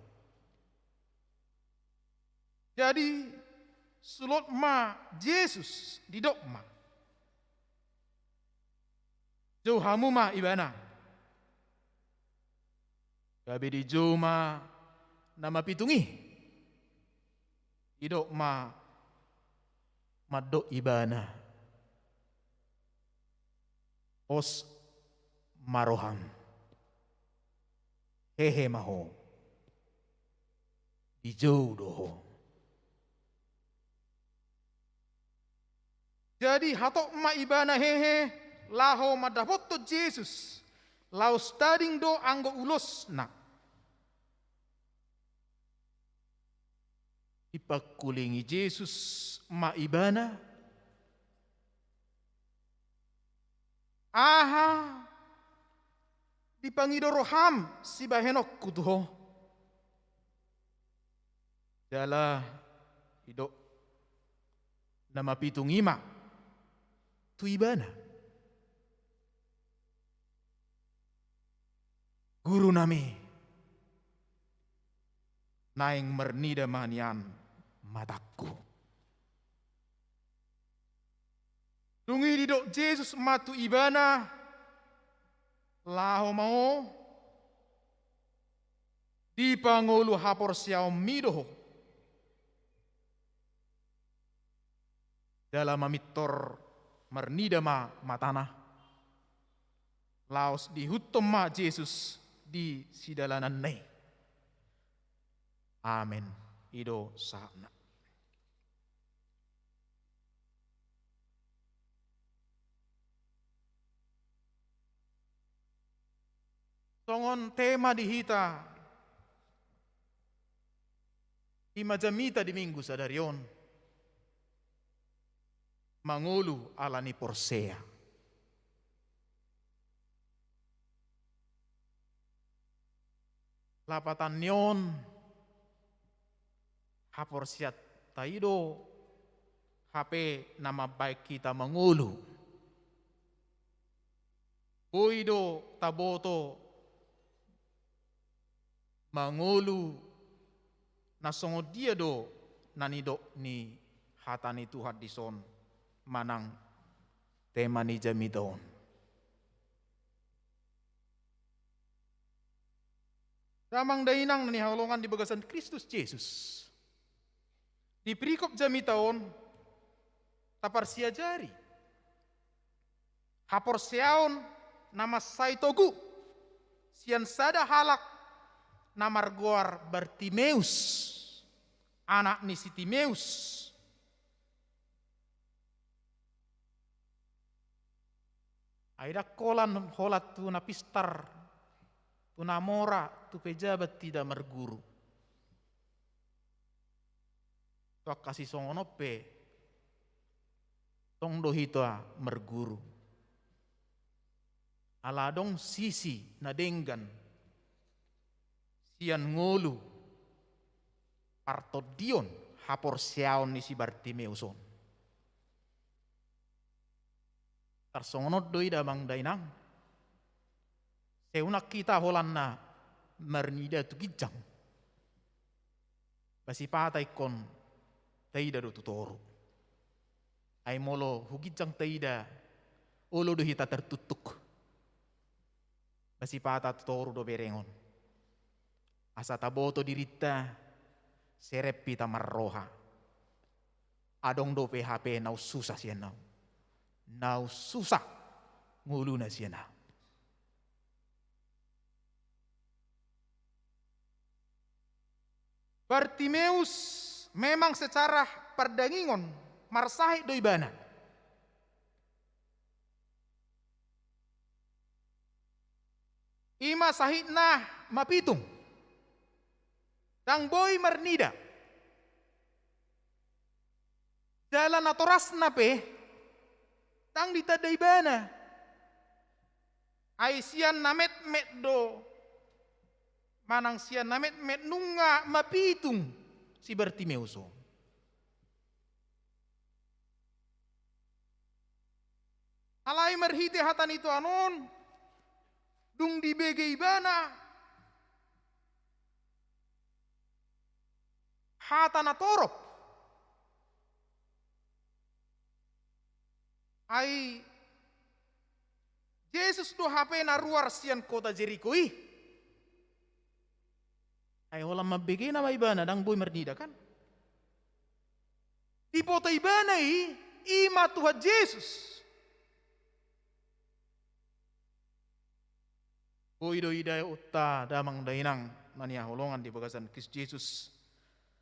Jadi, solot ma Jesus, didok ma: Jou hamu ma ibana. Gabe dijou ma na mapitung i. Didok ma, mandok ibana: Pos ma roham. Hehe ma ho. Dijou do ho. Jadi hatop ma ibana hehe laho mandapothon Jesus, laos tading do anggo ulosna. Dipangkulingi Jesus ma ibana: Aha dipangido roham sibahenonku tu ho? Jala didok na mapitung i ma tu ibana: Guru nami, naeng marnida ma nian matangku. Dung i didok Jesus ma tu ibana: Laho ma ho, dipangolu haporseaonmi do ho. Jala mamintor marnida ma matana, laos diihuthon ma Jesus di sidalananna i. Amen. I do sahatna. Songon tema di hita i ma jamita di Minggu sadari on, mangolu ala ni porsea. Lapatan ni on, haporseaonta i do hape na mambahen hita mangolu. Boi do taboto mangolu na songon dia do na nidok ni hata ni Tuhan dison manang tema ni jamita on. Damang dainang na hinaholongan di bagasan Kristus Jesus. Di perikop jamita on, taparsiajari haporseaon na mansai togu sian sada halak na margoar Bartimeus, anak ni si Timeus. Ai ndang holan, holan tu na pistar, tu na mora, tu pejabat hita marguru. Tu angka sisongon on pe, tong do hita marguru. Ala adong sisi na denggan sian ngolu partondion haporseaon ni si Bartimeus on. Tarsongon on do i damang dainang. Sai unang hita holan na marnida tu ginjang. Ba sipata ingkon taida do tu toru. Ai molo hu ginjang taida, olo do hita tartuktuk. Ba sipata tu toru do bereng on. Asa taboto dirinta, serep hita marroha. Adong dope hape naung susa sian ahu. Naung susa ngoluna sian ahu. Bartimeus memang secara pardagingon marsahit do ibana. I ma sahitna mapitung. Ndang boi marnida. Jala natorasna pe, ndang ditanda ibana. Ai sian na metmet do, manang sian na metmet nunga mapitung si Bartimeus on. Alai marhite hata ni Tuhan on, dung dibege ibana hata na torop. Ai Jesus do hape na ruar sian kota Jeriko i. Ai holan mambegena ma ibana, ndang boi marnida, kan? Diboto ibana i, i ma Tuhan Jesus. Boi do idaonta, damang dainang na hinaholongan di bagasan Kristus Jesus,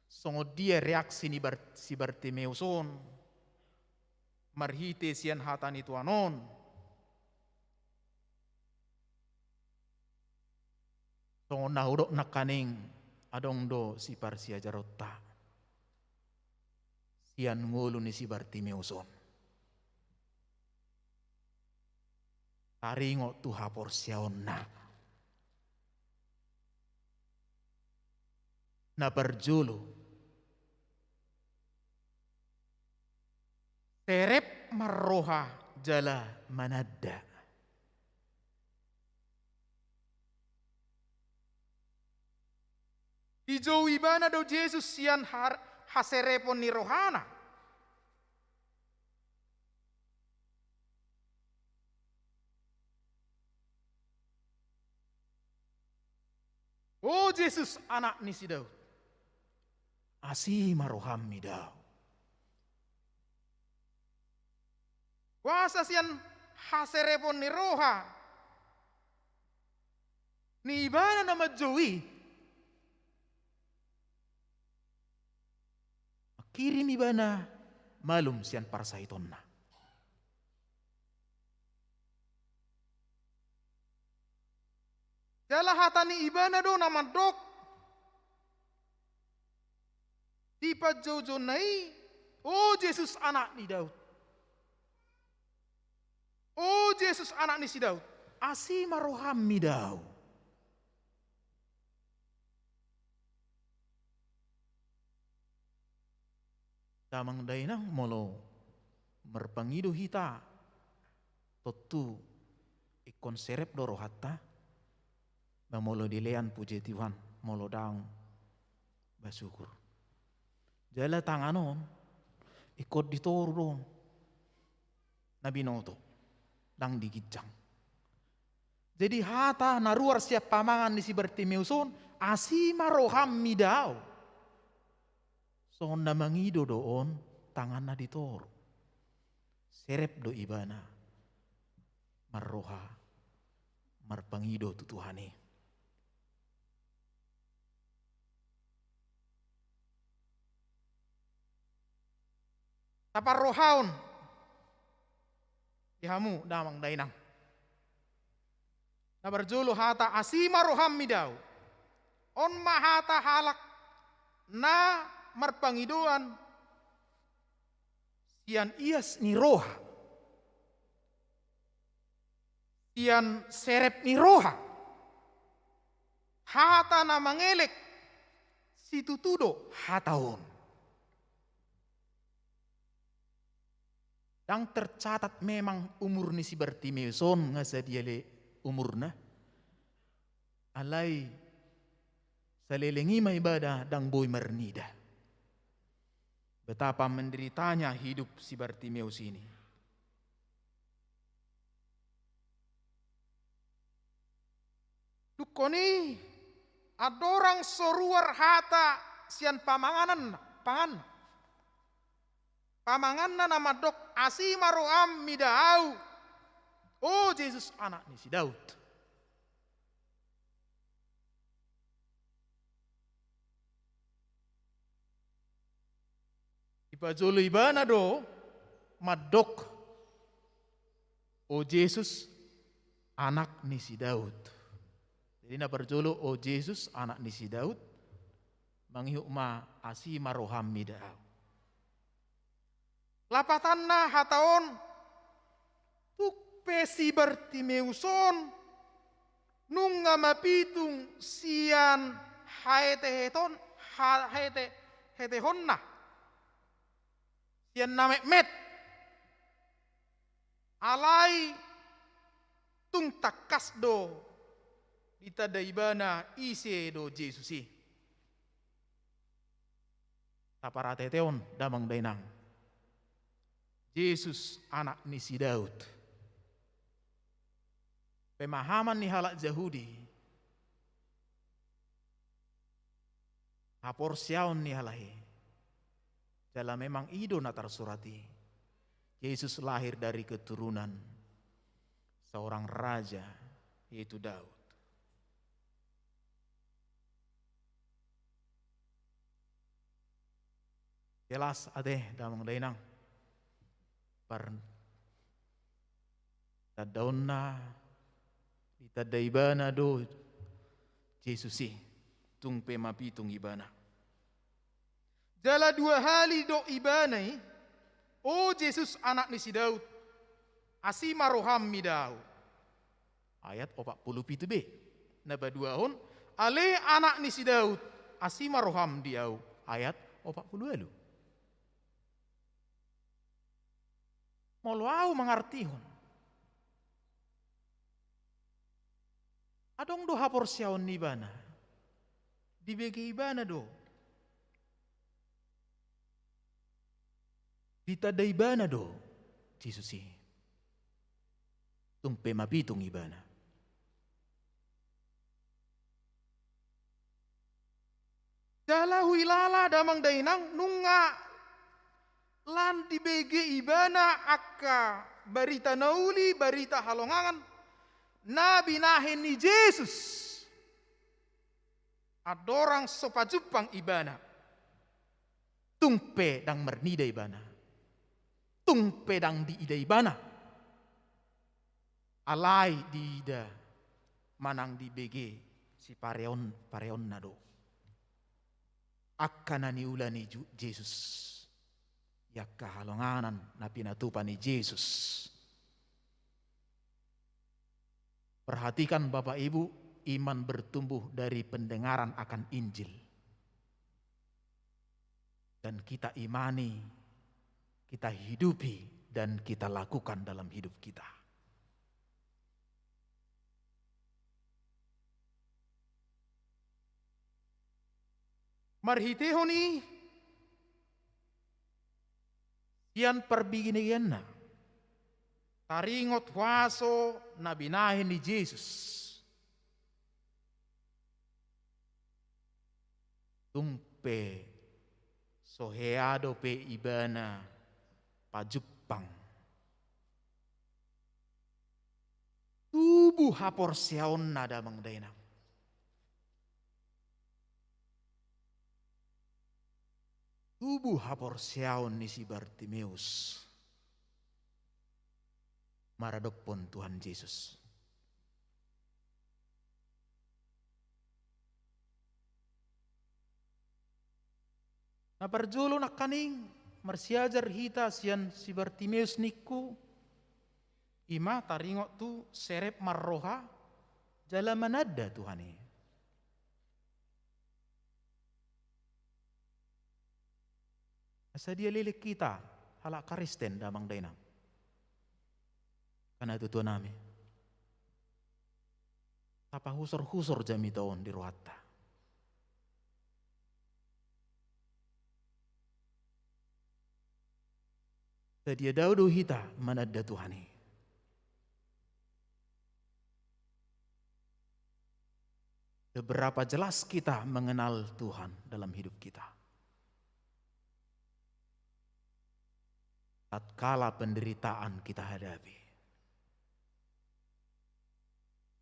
songon dia reaksi ni Bar-, si Bartimeus on marhite sian hata ni Tuhan on. Songon na hudok nangkaning, adong do siparsiajaronta sian ngolu ni si Bartimeus on. Taringot tu haporseaonna. Na parjolo, serep marroha jala mananda. Dijou ibana do Jesus sian har-, haserepon ni rohana. O Jesus, Anak ni si Daud, asi ma roham mida au. Boasa sian haserepon ni roha ni ibana na manjou i, mangkirim ibana malum sian parsahitonna. Jala hata ni ibana do na mandok di panjoujouna i, "O Jesus, Anak ni Daud. O Jesus, Anak ni si Daud, asi ma roham mida au." Damang dainang, molo marpangido hita, tontu ingkon serep do rohanta. Ba molo dilean, puji Tuhan, molo daong, ba syukur. Jala tangan on ingkon ditoru do on na binoto, ndang diginjang. Jadi hata na ruar sian pamangan ni si Bartimeus on, "Asi ma roham mida au." Songon na mangido do on tanganna ditoru. Serep do ibana marroha marpangido tu Tuhan i. Taparrohahon di hamu damang dainang. Na parjolo hata, "Asi ma roham mida au." On ma hata halak na marpangidoan sian ias ni roha, sian serep ni roha. Hata na mangelek situtu do hata on. Ndang tercatat memang umur ni si Bartimeus on, nga sadia le umurna. Alai saleleng i ma ibana ndang boi marnida. Betapa menderitanya hidup si Bartimeus ini. Dungkon i andorang so ruar hata sian pamangananna, panganna. Pamanganna na mandok, "Asi ma roham mida au, o Jesus, Anak ni si Daud." Dipajolo ibana do mandok, "O Jesus, Anak ni si Daud, Jadi na parjolo, o Jesus, anak ni si Daud, mangihut ma, asi ma roham mida ahu. Lapatanna hata on, tung pe si Bartimeus on, nunga mapitung sian haheteheton, ha-, hete-, hetehonna. Sian na metmet. Alai tung tangkas do ditanda ibana ise do Jesus i. Taparateteon damang dainang. Jesus anak ni si Daud. Pemahaman ni halak Jahudi, haporseaon ni halak i. Jala memang i do na tarsurat i. Jesus lahir dari keturunan seorang raja, yaitu Daud. Jelas ate damang dainang. Par tandaonna, ditanda ibana do Jesus i, tung pe mapitung ibana. Jala dua hali do ibana i, o Jesus anak ni si Daud, asi ma roham mida ahu. Ayat opat pulu pitu b. Na paduahon, ale anak ni si Daud, asi ma roham di ahu. Ayat opat pulu ualu. Molo ahu mangartihon, adong do haporseaon ni ibana, dibege ibana do, ditanda ibana do Jesus i. Tung pe mapitung ibana. Jala huilala damang dainang, nunga lan dibege ibana angka barita na uli, barita halongangan na binahen ni Jesus. Andorang so pajumpang ibana, tung pe ndang marnida ibana, tung pe ndang diida ibana. Alai diida manang dibege sipareon-, pareonna do angka na niula ni Ju-, Jesus, i angka halongangan na pinatupa ni Jesus. Perhatikan Bapak Ibu, iman bertumbuh dari pendengaran akan Injil. Dan kita imani, kita hidupi, dan kita lakukan dalam hidup kita. Marhitehon i, sian parbinegeanna, taringot huaso na binahen ni Jesus. Tung pe so hea dope ibana pajumpang, tubu haporseaonna damang dainang. Tubu haporseaon ni si Bartimeus maradophon Tuhan Jesus. Na parjolo nangkaning, marsiajar hita sian si Bartimeus ningku, i ma taringot tu serep marroha jala mananda Tuhan i. Asa dia leleng hita halak Kristen damang dainang. Angka na tuatua nami, tapahusor-husor jamita on di rohanta. Sadia dao do hita mananda Tuhan i? Seberapa jelas kita mengenal Tuhan dalam hidup kita? Tatkala penderitaan kita hadapi.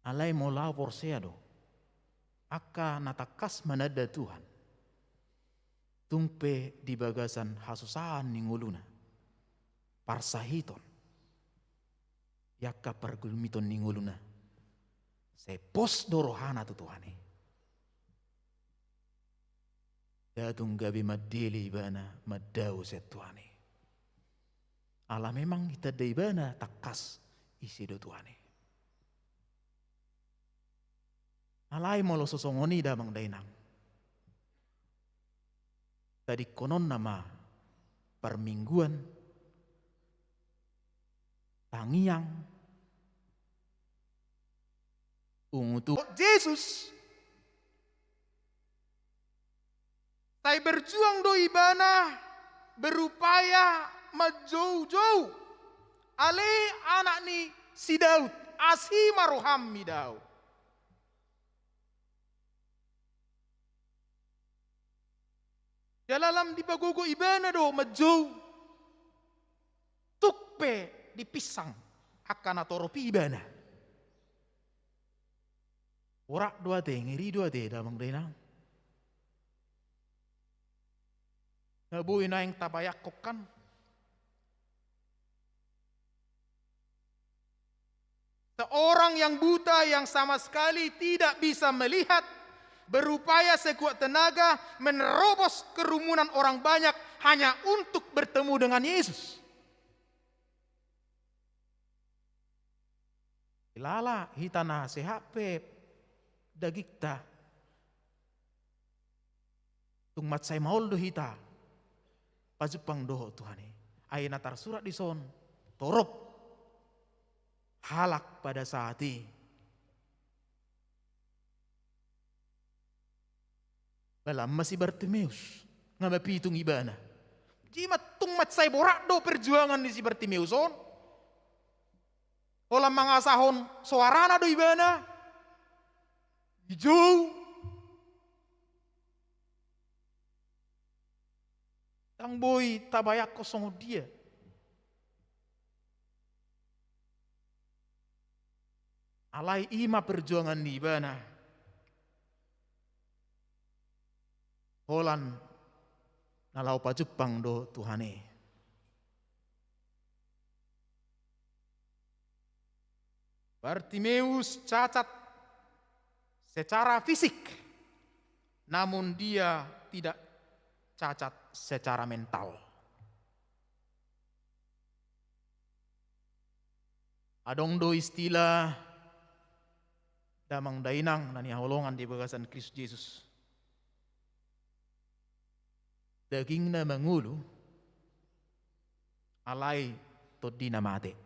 Alai molo au porsea do, angka na tangkas mananda Tuhan, tung pe di bagasan hasusaan ni ngoluna, parsahiton, i angka pargulmiton ni ngoluna, Sai pos do rohana tu Tuhan i. Ndang tung gabe mandele ibana mandao sian Tuhan i. Ala memang ditanda ibana tangkas ise do Tuhan i. Alai molo so songon i damang dainang, tadingkononna ma parmingguan, tangiang, ungut Jesus. Sai berjuang do ibana berupaya manjoujou. Ale anak ni si Daud, asi ma roham mida ahu. Jala lam dipagogo ibana do manjou. Tung pe dipinsang angka na torop i ibana. Borat do ate, ngeri do ate damang dainang. Na boi naeng tabayangkon kan. Seorang yang buta, yang sama sekali tidak bisa melihat, berupaya sekuat tenaga menerobos kerumunan orang banyak hanya untuk bertemu dengan Yesus. Ilala hita na sehat pe dagingta, tung mansai maol do hita pajumpang dohot Tuhan i. Ai na tarsurat dison torop halak pada saat i. Ba lam ma si Bartimeus, nga mapitung ibana. Jadi ma tung mansai borat do perjuangan ni si Bartimeus on. Holan mangasahon soarana do ibana. Dijou. Ndang boi tabayangkon songon dia. Alai i ma perjuangan ni ibana. Holan na laho pajumpang do Tuhan i. Bartimeus cacat secara fisik, namun dia tidak cacat secara mental. Adong do istilah damang dainang na nihaholongan di bagasan Kristus Jesus. Dagingna mangolu, alai tondina mate.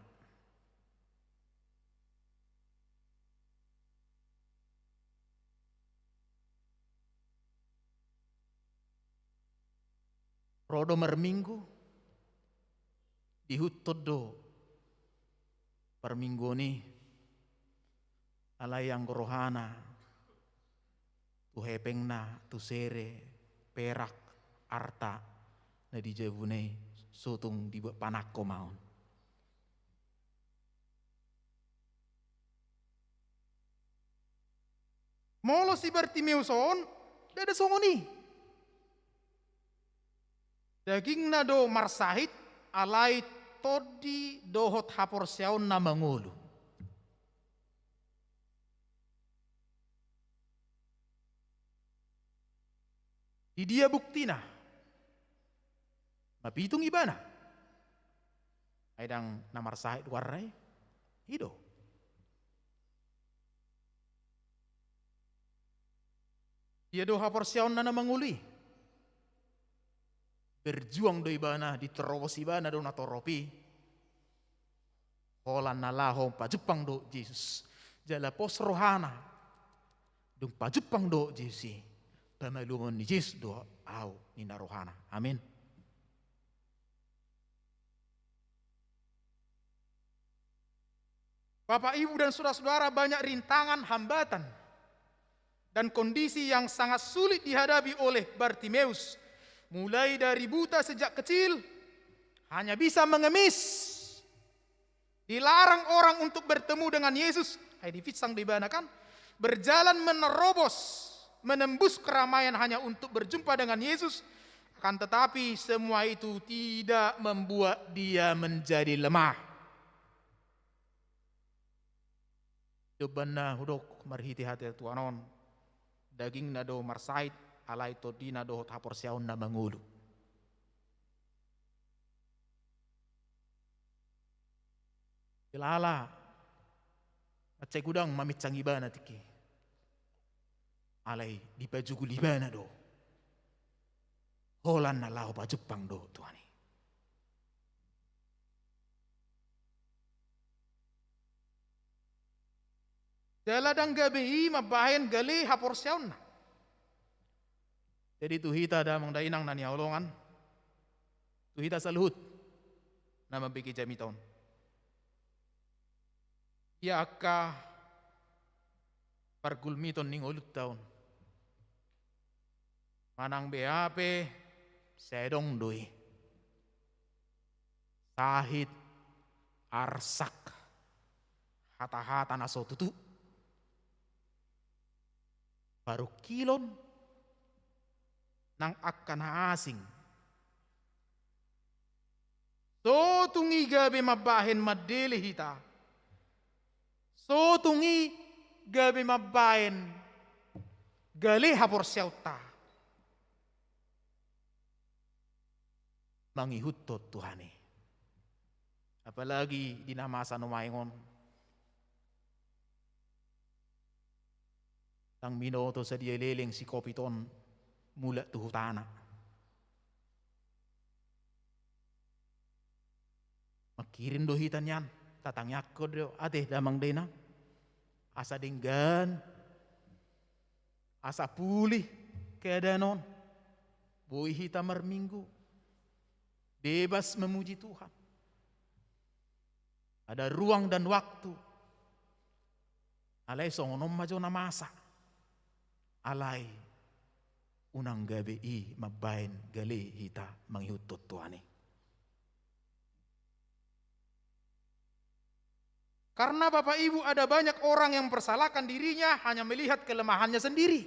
Ro do marminggu, diihuthon do parmingguon i, alai anggo rohana tu hepengna, tu sere, perak, arta na di jabuna i, so tung dibuat panangko ma on. Molo si Bartimeus on, ndada songon i. Dagingna do marsahit, alai tondi dohot haporseaonna mangolu. Di dia buktina? Mapitung ibana. Ai ndang na marsahit goarna i? I do. Dia do haporseaonna na mangolu i? Berjuang do ibana, diterobos ibana do na torop i. Holan na laho pajumpang dohot Jesus. Jala pos rohana. Dung pajumpang dohot Jesus i, pamaluman ni Jesus do ahu, ninna rohana. Amin. Bapak, Ibu, dan saudara-saudara, banyak rintangan, hambatan, dan kondisi yang sangat sulit dihadapi oleh Bartimeus. Mulai dari buta sejak kecil, hanya bisa mengemis, dilarang orang untuk bertemu dengan Yesus, ai dipinsang do ibana kan, berjalan menerobos, menembus keramaian hanya untuk berjumpa dengan Yesus, akan tetapi semua itu tidak membuat dia menjadi lemah. Dombanna hudok marhite hata ni Tuhan on, dagingna do marsahit, alai tondina dohot haporseaonna mangolu. Jala mansai godang maminsang ibana tingki. Alai dipajugul ibana do. Holan na laho pajumpang do Tuhan i. Jala ndang gabe i mambahen gale haporseaonna. Jadi tu hita damang dainang na hinaholongan, tu hita saluhut na mambege jamita on. Ia angka pargulmiton ni ngolunta on. Manang beha pe sai adong do i. Sahit, arsak, hata-hata na so tutu. Parungkilon nang angka na asing. So tung i gabe mambahen mandele hita. So tung i gabe mambahen gale haporseaonta. Mangihuthon Tuhan i. Apalagi di na masa nuaeng on. Ndang binoto sadia leleng si covid on mulak tu hutana. Mangkirim do hita nian, tatangiangkon do ate damang dainang. Asa denggan, asa pulih keadaan on. Boi hita marminggu, bebas memuji Tuhan. Ada ruang dan waktu. Alai songon on ma jo na masa. Alai unang gabe i mambahen gale hita mangihuthon Tuhan i. Karena Bapak Ibu, ada banyak orang yang mempersalahkan dirinya hanya melihat kelemahannya sendiri.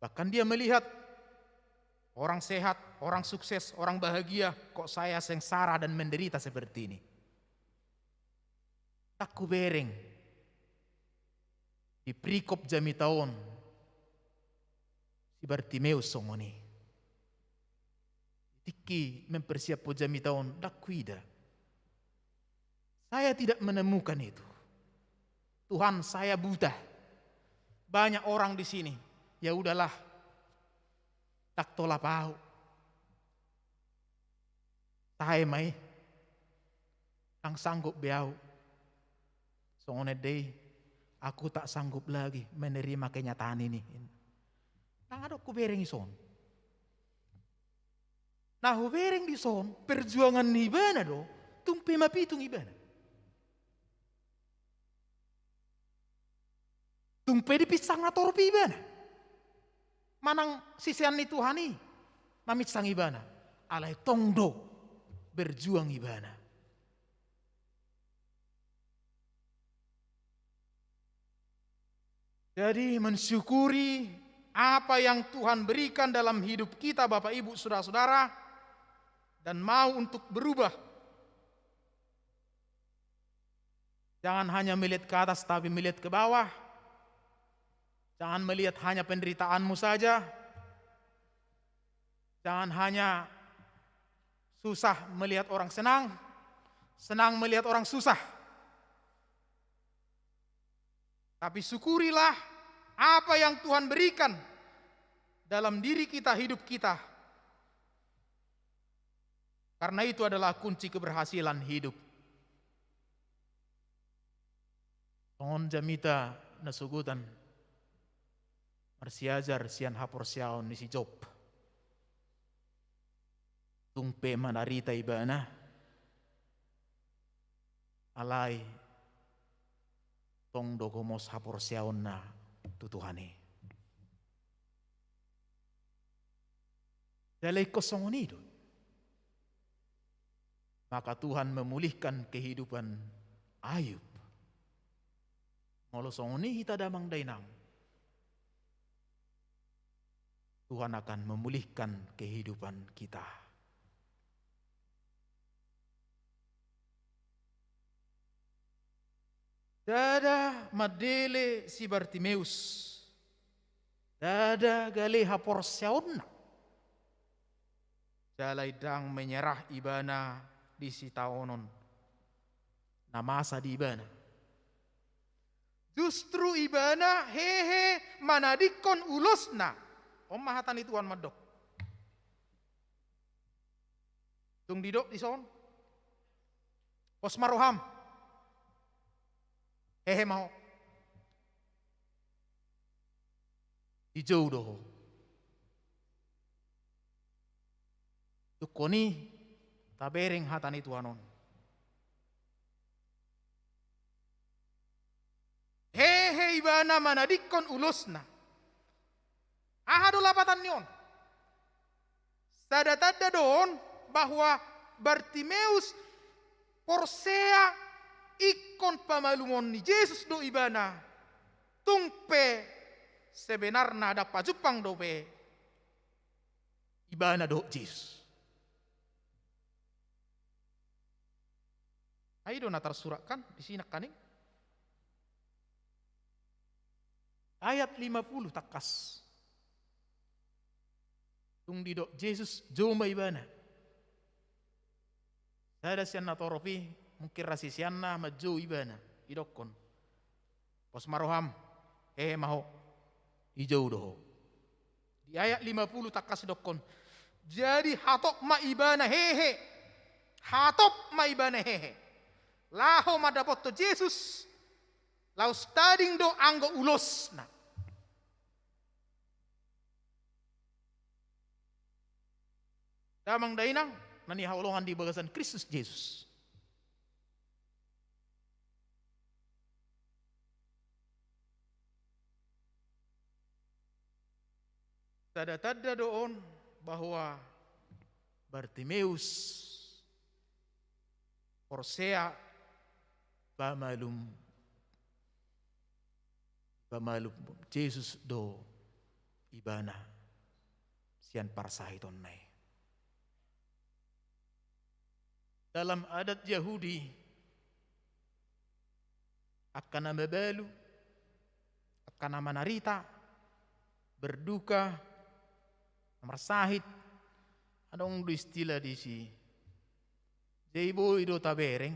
Bahkan dia melihat orang sehat, orang sukses, orang bahagia, kok saya sengsara dan menderita seperti ini. Ndang hubereng di perikop jamita on si Bartimeus songon i. Tingki mempersiaphon jamita on, ndang huida. Saya tidak menemukan itu. Tuhan, saya buta. Banyak orang di sini. Ya udahlah. Ndang tolap ahu. Sae ma i. Ndang sanggup be ahu. Songon ende i, aku tak sanggup lagi menerima kenyataan ini. Ndang adong hubereng dison. Na hubereng dison, perjuangan ni ibana do, tung pe mapitung ibana. Tung pe dipinsang na torop ibana. Manang sisean ni Tuhan i, maminsang ibana. Alai tong do, berjuang ibana. Jadi, mensyukuri apa yang Tuhan berikan dalam hidup kita, Bapak, Ibu, Saudara-saudara, dan mau untuk berubah. Jangan hanya melihat ke atas, tapi melihat ke bawah. Jangan melihat hanya penderitaanmu saja. Jangan hanya susah melihat orang senang, senang melihat orang susah. Tapi syukurilah apa yang Tuhan berikan dalam diri kita, hidup kita. Karena itu adalah kunci keberhasilan hidup. Songon jamita na sogot an marsiajar sian haporseaon ni si Job. Tung pe mandarita ibana, alai tong do gomos haporseaonna tu Tuhan i. Jala ingkon songon i do. Maka Tuhan memulihkan kehidupan Ayub. Molo songon i hita damang dainang, Tuhan akan memulihkan kehidupan kita. Ndada mandele si Bartimeus, ndada gale haporseaonna. Jala ndang menyerah ibana di sitaonon na masa di ibana. Justru ibana hehe manadingkon ulosna. On ma hata ni Tuhan mandok. Tung didok dison. Pos ma roham. Hehe ma ho. Dijou do ho. Tungkon i tabereng hata ni Tuhan on. Hehe ibana manadingkon ulosna. Aha do lapatan ni on? Sada tanda do on bahwa Bartimeus porsea ingkon pamalumon ni Jesus do ibana, tung pe sebenarna ndang pajumpang dope ibana dohot Jesus. Ai do na tarsurat kan di si nangkaning. Ayat lima puluh tangkas. Tung didok Jesus, jou ma ibana. Sada sian natorop i, mungkin ra siseanna manjou ibana, didokkon. Pos ma roham, hehe ma ho, dijou do ho. Di ayat lima puluh tangkas didokkon. Jadi hatop ma ibana hehe. Hatop ma ibana hehe. Laho mandapothon Jesus, laos tading do anggo ulosna. Damang dainang na hinaholongan di bagasan Kristus Jesus. Sada tanda do on bahwa Bartimeus porsea pamalum, pamalum Jesus do ibana sian parsahitonna i. Dalam adat Yahudi, angka na mabalu, angka na manarita, berduka, na marsahit, adong do istilah disi. Jadi boi do tabereng,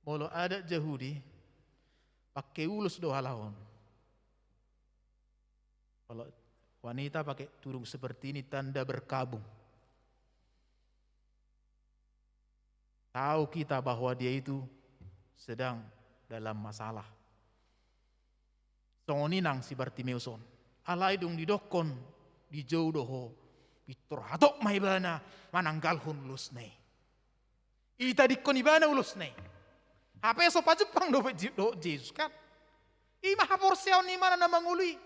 molo adat Yahudi, pake ulos do halak on. Kalau wanita pakai tudung seperti ini tanda berkabung. Tahu kita bahwa dia itu sedang dalam masalah. Songon i nang si Bartimeus on. Alai dung didokkon dijou do ho, pintor hatop ma ibana mananggalhon ulosna i. Itadingkon ibana ulosna i. Hape so pajumpang dope Je-, dohot Jesus kan. I ma haporseaon ni ibana na mangolu i.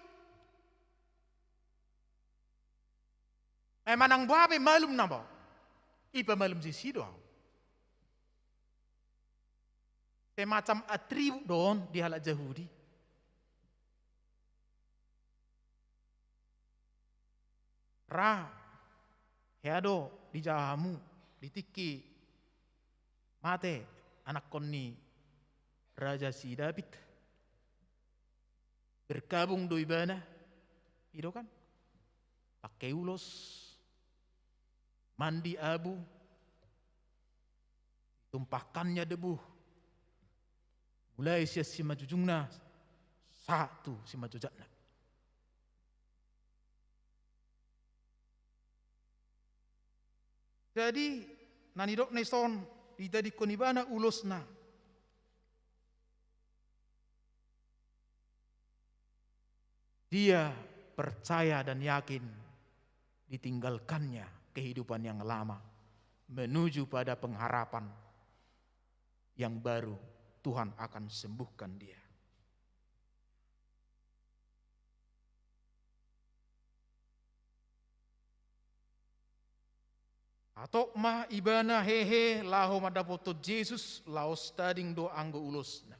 Eh, manang boha pe malum nama. Ipamalum Jesus i do au. Semacam atribut do on di halak Jahudi. Ra, hea do dijou hamu di tingki mate anakkon ni raja si Daud. Berkabung do ibana, i do kan? Pake ulos, mandi abu, tumpahkannya debu, mulai sian simanjujungna sahat tu simanjojatna. Jadi, na nidokna i son, itadingkon ibana ulosna. Dia percaya dan yakin ditinggalkannya kehidupan yang lama menuju pada pengharapan yang baru, Tuhan akan sembuhkan dia. Hatop ma ibana hehe laho mandapothon Jesus, laos tading do anggo ulosna.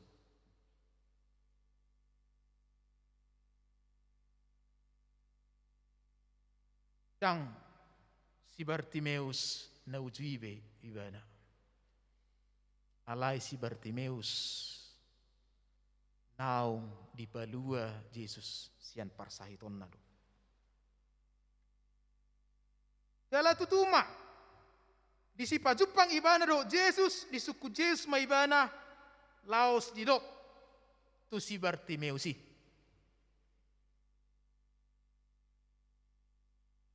Ndang si Bartimeus na uju i be ibana. Alai si Bartimeus naung dipalua Jesus sian parsahitonna do. Jala tutu ma, disi pajumpang ibana dohot Jesus, disungkun Jesus ma ibana, laos didok tu si Bartimeus i: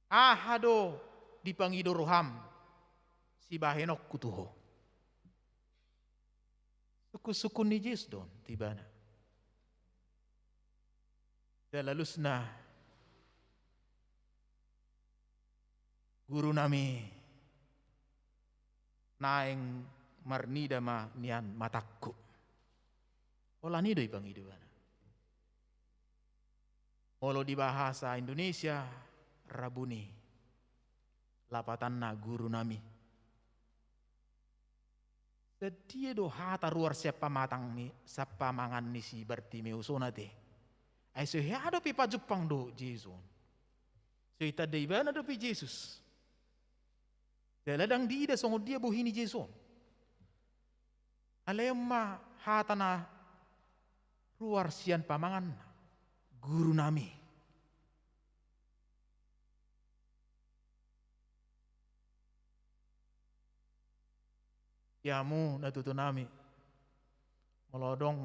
Aha do dipangido roham sibahenonku tu ho? Sungkun-sungkun ni Jesus do on tu ibana. Jala alusna: Guru nami, naeng marnida ma nian matangku. Holan i do dipangido ibana. Molo di bahasa Indonesia, Rabuni, lapatanna guru nami. Sadia do hata ruar sian pamatang ni, sian pamangan ni si Bartimeus on ate? Ai so hea dope pajumpang dohot Jesus on. So ditanda ibana dope Jesus. Jala ndang diida songon dia bohi ni Jesus on. Alai on ma hata na ruar sian pamanganna: Guru nami. Di hamu natuatua nami, molo adong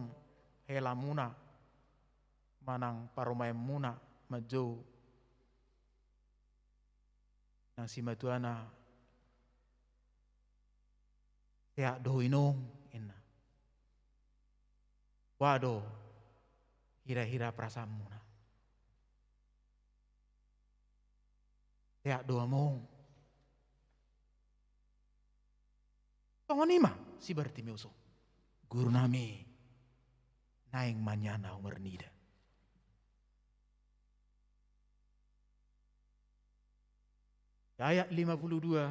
helamuna manang parumaenmuna manjou nang simatuana, sehat do ho inong, ninna. Boha do hira-hira perasaanmuna? Sehat do among? Songon i ma si Bartimeus on: Guru nami, naeng ma nian ahu marnida. Di ayat lima puluh dua,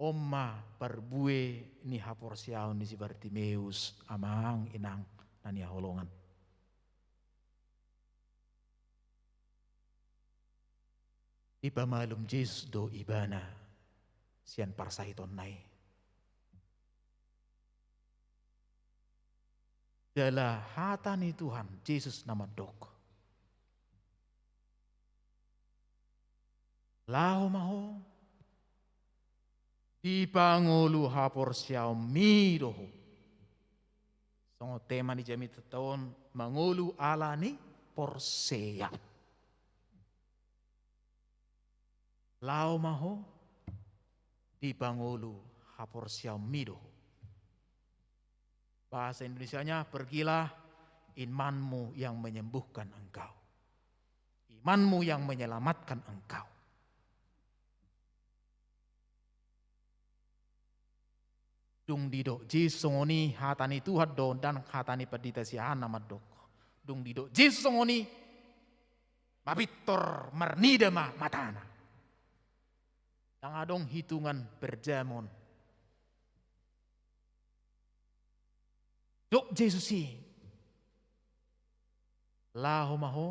on ma parbue ni haporseaon ni si Bartimeus, amang inang na hinaholongan. Dipamalum Jesus do ibana sian parsahitonna i. Jala hata ni Tuhan Jesus na mandok: Laho ma ho, dipangolu haporseaonmi do ho. Songon tema ni jamitanta on, mangolu ala ni porsea. Laho ma ho, dipangolu haporseaonmi do ho. Bahasa Indonesianya, pergilah, imanmu yang menyembuhkan engkau. Imanmu yang menyelamatkan engkau. Dung didok Jesus songon i, hata ni Tuhan do on, ndang hata ni pandita siahaan na mandok. Dung didok Jesus songon i, mapintor marnida ma matana. Ndang adong hitungan per jam on. Didok Jesus i: Laho ma ho.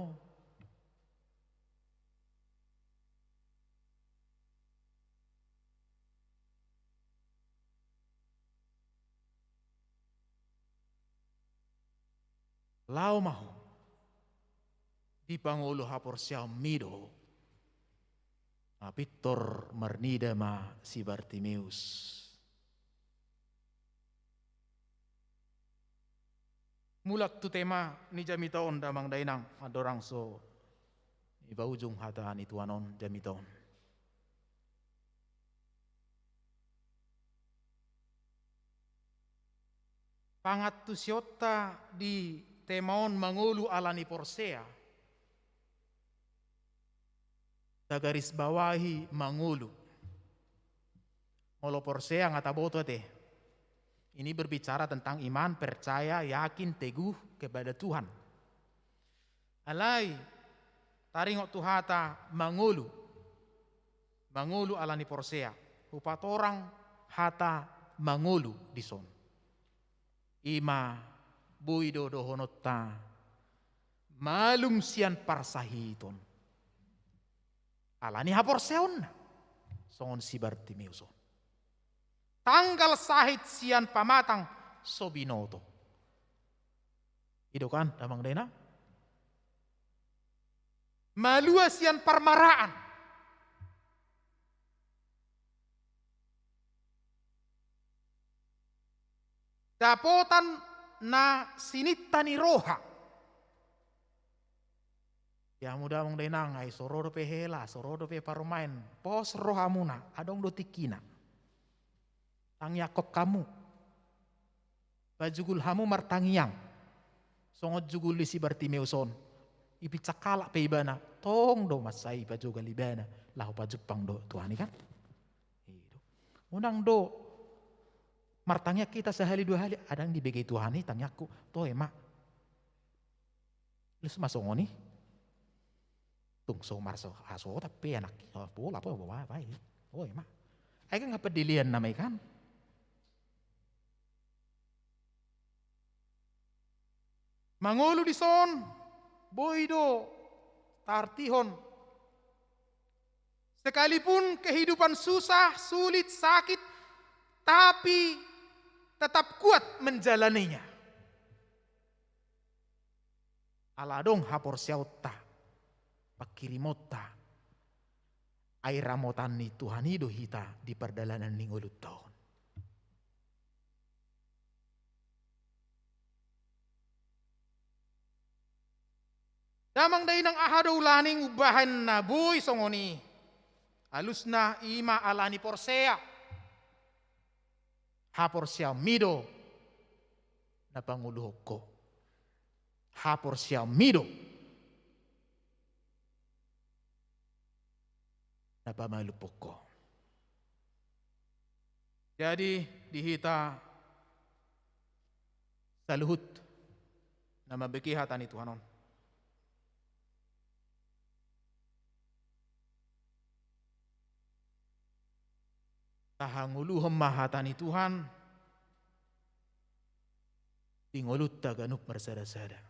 Laho ma ho, dipangolu haporseaonmi do ho. Mapintor marnida ma si Bartimeus. Mulak tu tema ni jamita on, damang dainang, andorang so di paujung hata ni Tuhan on jamita on. Pangantusionta di tema on, mangolu ala ni porsea. Tagarisbawahi mangolu. Molo porsea nga taboto ate. Ini berbicara tentang iman, percaya, yakin, teguh kepada Tuhan. Alai taringot tu hata mangolu. Mangolu ala ni porsea. Hupatorang hata mangolu dison. I ma boi do dohononta malum sian parsahiton ala ni haporseaonna, songon si Bartimeus on. Tanggal sahit sian pamatang so binoto. I do kan, damang dainang? Malua sian parmaraan. Dapotan na sininta ni roha. Ia hamu damang dainang, ai so ro dope hela, so ro dope parumaen, pos rohamuna, adong do tingkina. Tangiangkon hamu. Pajugul hamu martangiang. Songon jugul ni si Bartimeus on. Ipinsang halak pe ibana, tong do mansai pajogal ibana, laho pajumpang dohot Tuhan i kan. I do. Unang do martangiang hita sahali dua hali, adong dibege Tuhan i tangiangku, toe ma. Los ma songon i. Tung so marso, aso tapi anak, oh, pola apa, apa, apa, apa, i. Toe ma. Ai kan nga pendilian nama i kan. Mangolu dison, boi do taartihon. Sekalipun kehidupan susah, sulit, sakit, tapi tetap kuat menjalaninya. Ala adong haporseaonta, pangkirimonta, ai ramotan ni Tuhan i do hita di pardalanan ni ngolunta on. Damang dainang, aha do ulaning umbahen na boi songon i? Alusna i ma ala ni porsea. Haporseaonmi do na pangoluhon ho. Haporseaonmi do na pamalumhon ho. Jadi di hita saluhut na mambege hata ni Tuhan on, tahangoluhon ma hata ni Tuhan di ngolunta ganup marsada-sada.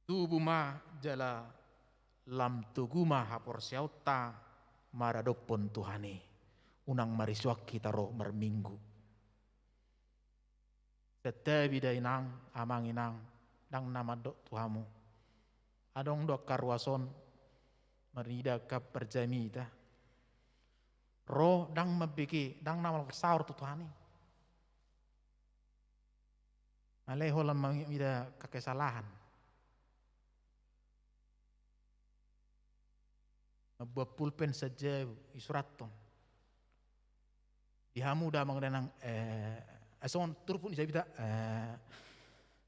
Tubu ma jala lam togu ma haporseaonta maradophon Tuhan i. Unang marisuang hita ro marminggu. Santabi dainang, amang inang, ndang na mandok tu hamu. Adong do angka ruas on, marnida angka parjamita. Ro ndang mambege, ndang na marsaor tu Tuhan i. Alai holan mangida angka kesalahan. Mambuat pulpen saja isurathon. Di hamu damang dainang, eh, songon turpuk ni jabita, eh,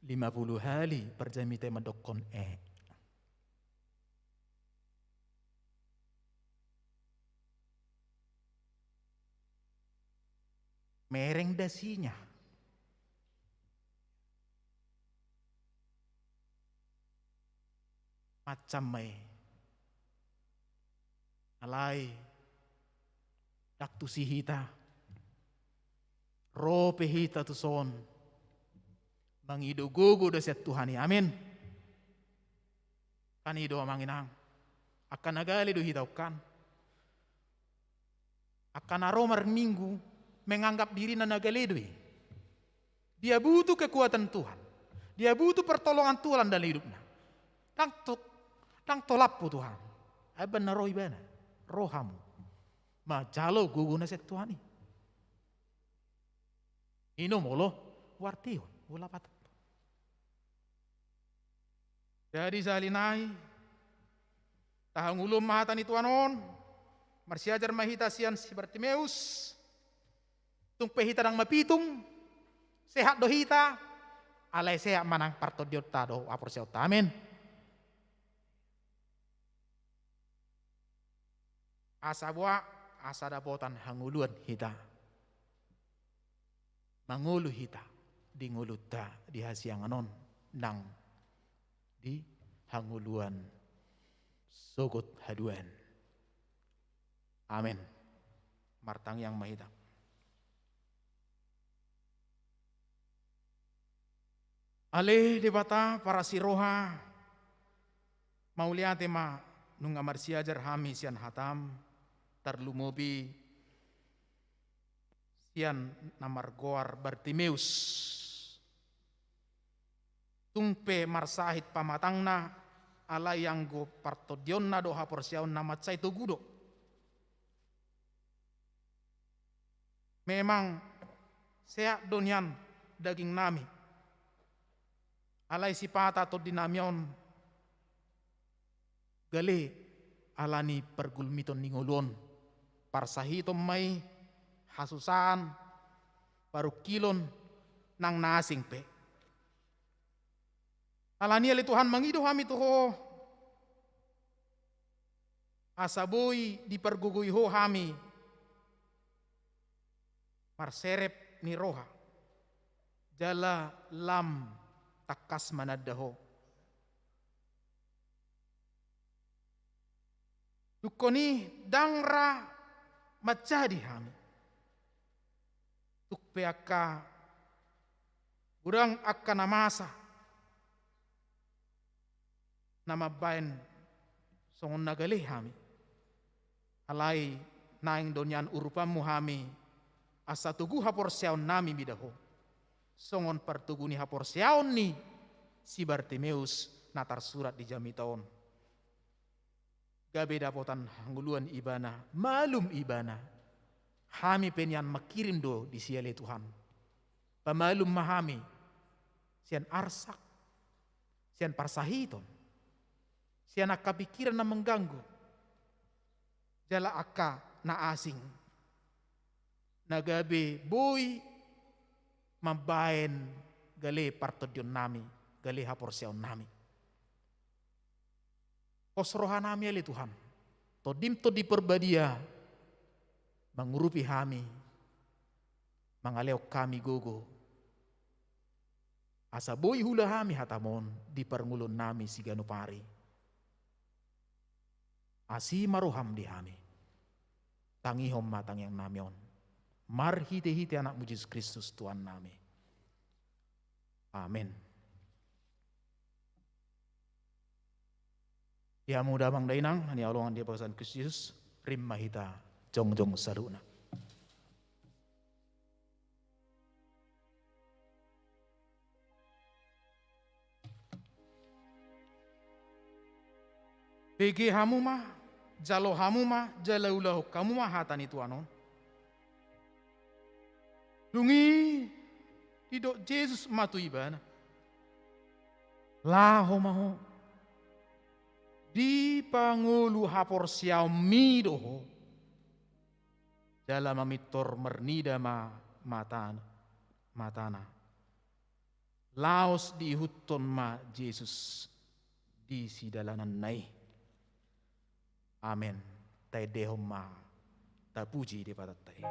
lima puluh hali parjamita mandokkon, eh. Mereng dasinya. Macam ma i. Alai ndang tusi hita. Ro pe hita tuson. Mangido gogo do sian Tuhan i. Amin. Kan i do amang inang. Angka na gale do hita on kan. Angka na ro marminggu menganggap dirina na gale do i. Dia butuh kekuatan Tuhan. Dia butuh pertolongan Tuhan dalam hidupna. Ndang to, ndang tolap ho Tuhan. Ai baen na ro ibana. Ro hamu. Manjalo gogo na sian Tuhan i. I do molo huartihon, huartihon. Jadi sahali nai, tahangoluhon ma hata ni Tuhan on, marsiajar ma hita sian si Bartimeus, tung pe hita ndang mapitung, sehat do hita, alai sehat ma nang partondionta dohot haporseaonta. Amin. Asa boha, asa dapotan hangoluan hita. Mangolu hita di ngolunta di hasiangan on nang di hangoluan sogot haduan. Amen. Martangiang ma hita. Ale Debata parasi roha, mauliate ma nunga marsiajar hami sian hatam, tarlumobi sian na margoar Bartimeus. Tung pe marsahit pamatangna, alai anggo partondionna dohot haporseaonna mansai togu do. Memang sehat do nian dagingnami, alai sipata tondinami on gale ala ni pargulmiton ni ngolu on. Parsahiton ma i, hasusaan, parungkilon, nang na asing pe. Alani i ale Tuhan, mangido hami tu Ho, asa boi dipargogoi Ho hami marserep ni roha, jala lam tangkas mananda Ho. Dungkon i ndang ra manjadi hami. Tung pe angka, godang angka na masa na mambaen songon na gale hami. Alai naeng do nian urupanmu hami, asa togu haporseaonnami mida Ho, songon partogu ni haporseaon ni si Bartimeus na tarsurat di jamita on. Gabe dapotan hangoluan ibana, malum ibana. Hami pe nian mangkirim do disi ale Tuhan. Pamalum ma hami sian arsak, sian parsahiton, sian angka pikiran na mangganggu, jala angka na asing, na gabe boi mambaen gale partondionnami, gale haporseaonnami. Pos rohanami ale Tuhan, Tondim Tondi Parbadia mangurupi hami, mangalehon hami gogo, asa boi huula hami hataM on di parngoluonnami siganup ari. Asi ma rohaM di hami. Tangihon ma tangiangnami on, marhitehite AnakMu Jesus Kristus Tuhannami. Amen. Di hamu damang dainang na hinaholongan di bagasan Kristus Jesus, rap ma hita jongjong saluhutna. Bege hamu ma, jalo hamu ma, jala ulahon hamu ma hata ni Tuhan on. Dung i didok Jesus ma tu ibana: Laho ma ho, dipangolu haporseaonmi do ho. Jala mamintor marnida ma matana, matana. Laos diihuthon ma Jesus di sidalananna i. Amen. Taendehon ma, tapuji Debatanta i.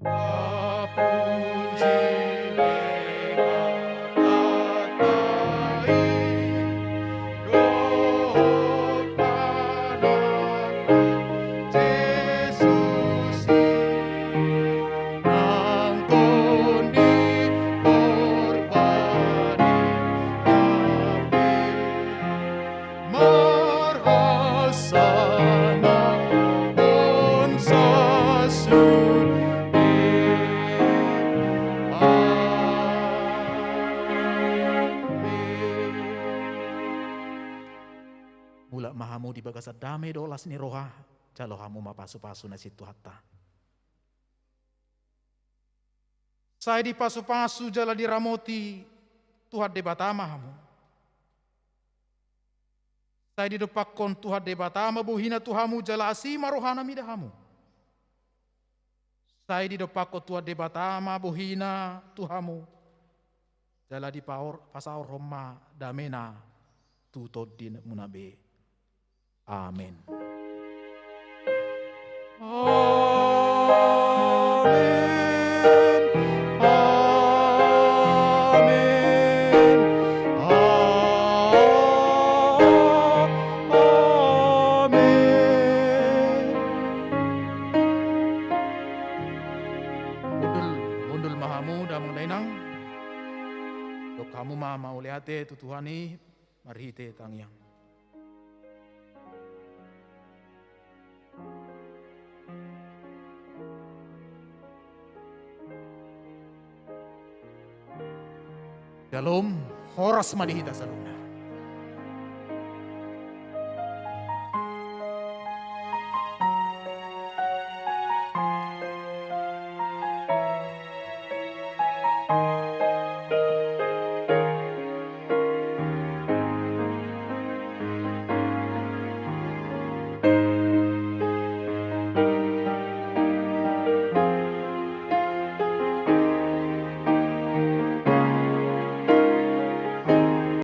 Tapuji Debatanta i, dohot Anakna Jesus i, nang Tondi Parbadia pe, marhasangap on sasude. Amen. Mulak ma hamu di bagasan dame dohot las ni roha, jalo hamu ma pasupasu na sian Tuhanta. Sai dipasupasu jala diramoti Tuhan Debata ma hamu. Sai didompakkon Tuhan Debata ma bohina tu hamu jala asi ma rohana mida hamu. Sai didompakkon Tuhan Debata ma bohina tu hamu, jala dipaor-, pasaorhon ma damena tu tondimuna be. Amen. Amen. Amen. A-, amen. Hundul, hundul ma hamu damang dainang. Dok hamu ma mauliate tu Tuhan i marhite tangiang. Syalom, horas ma di hita saluhutna.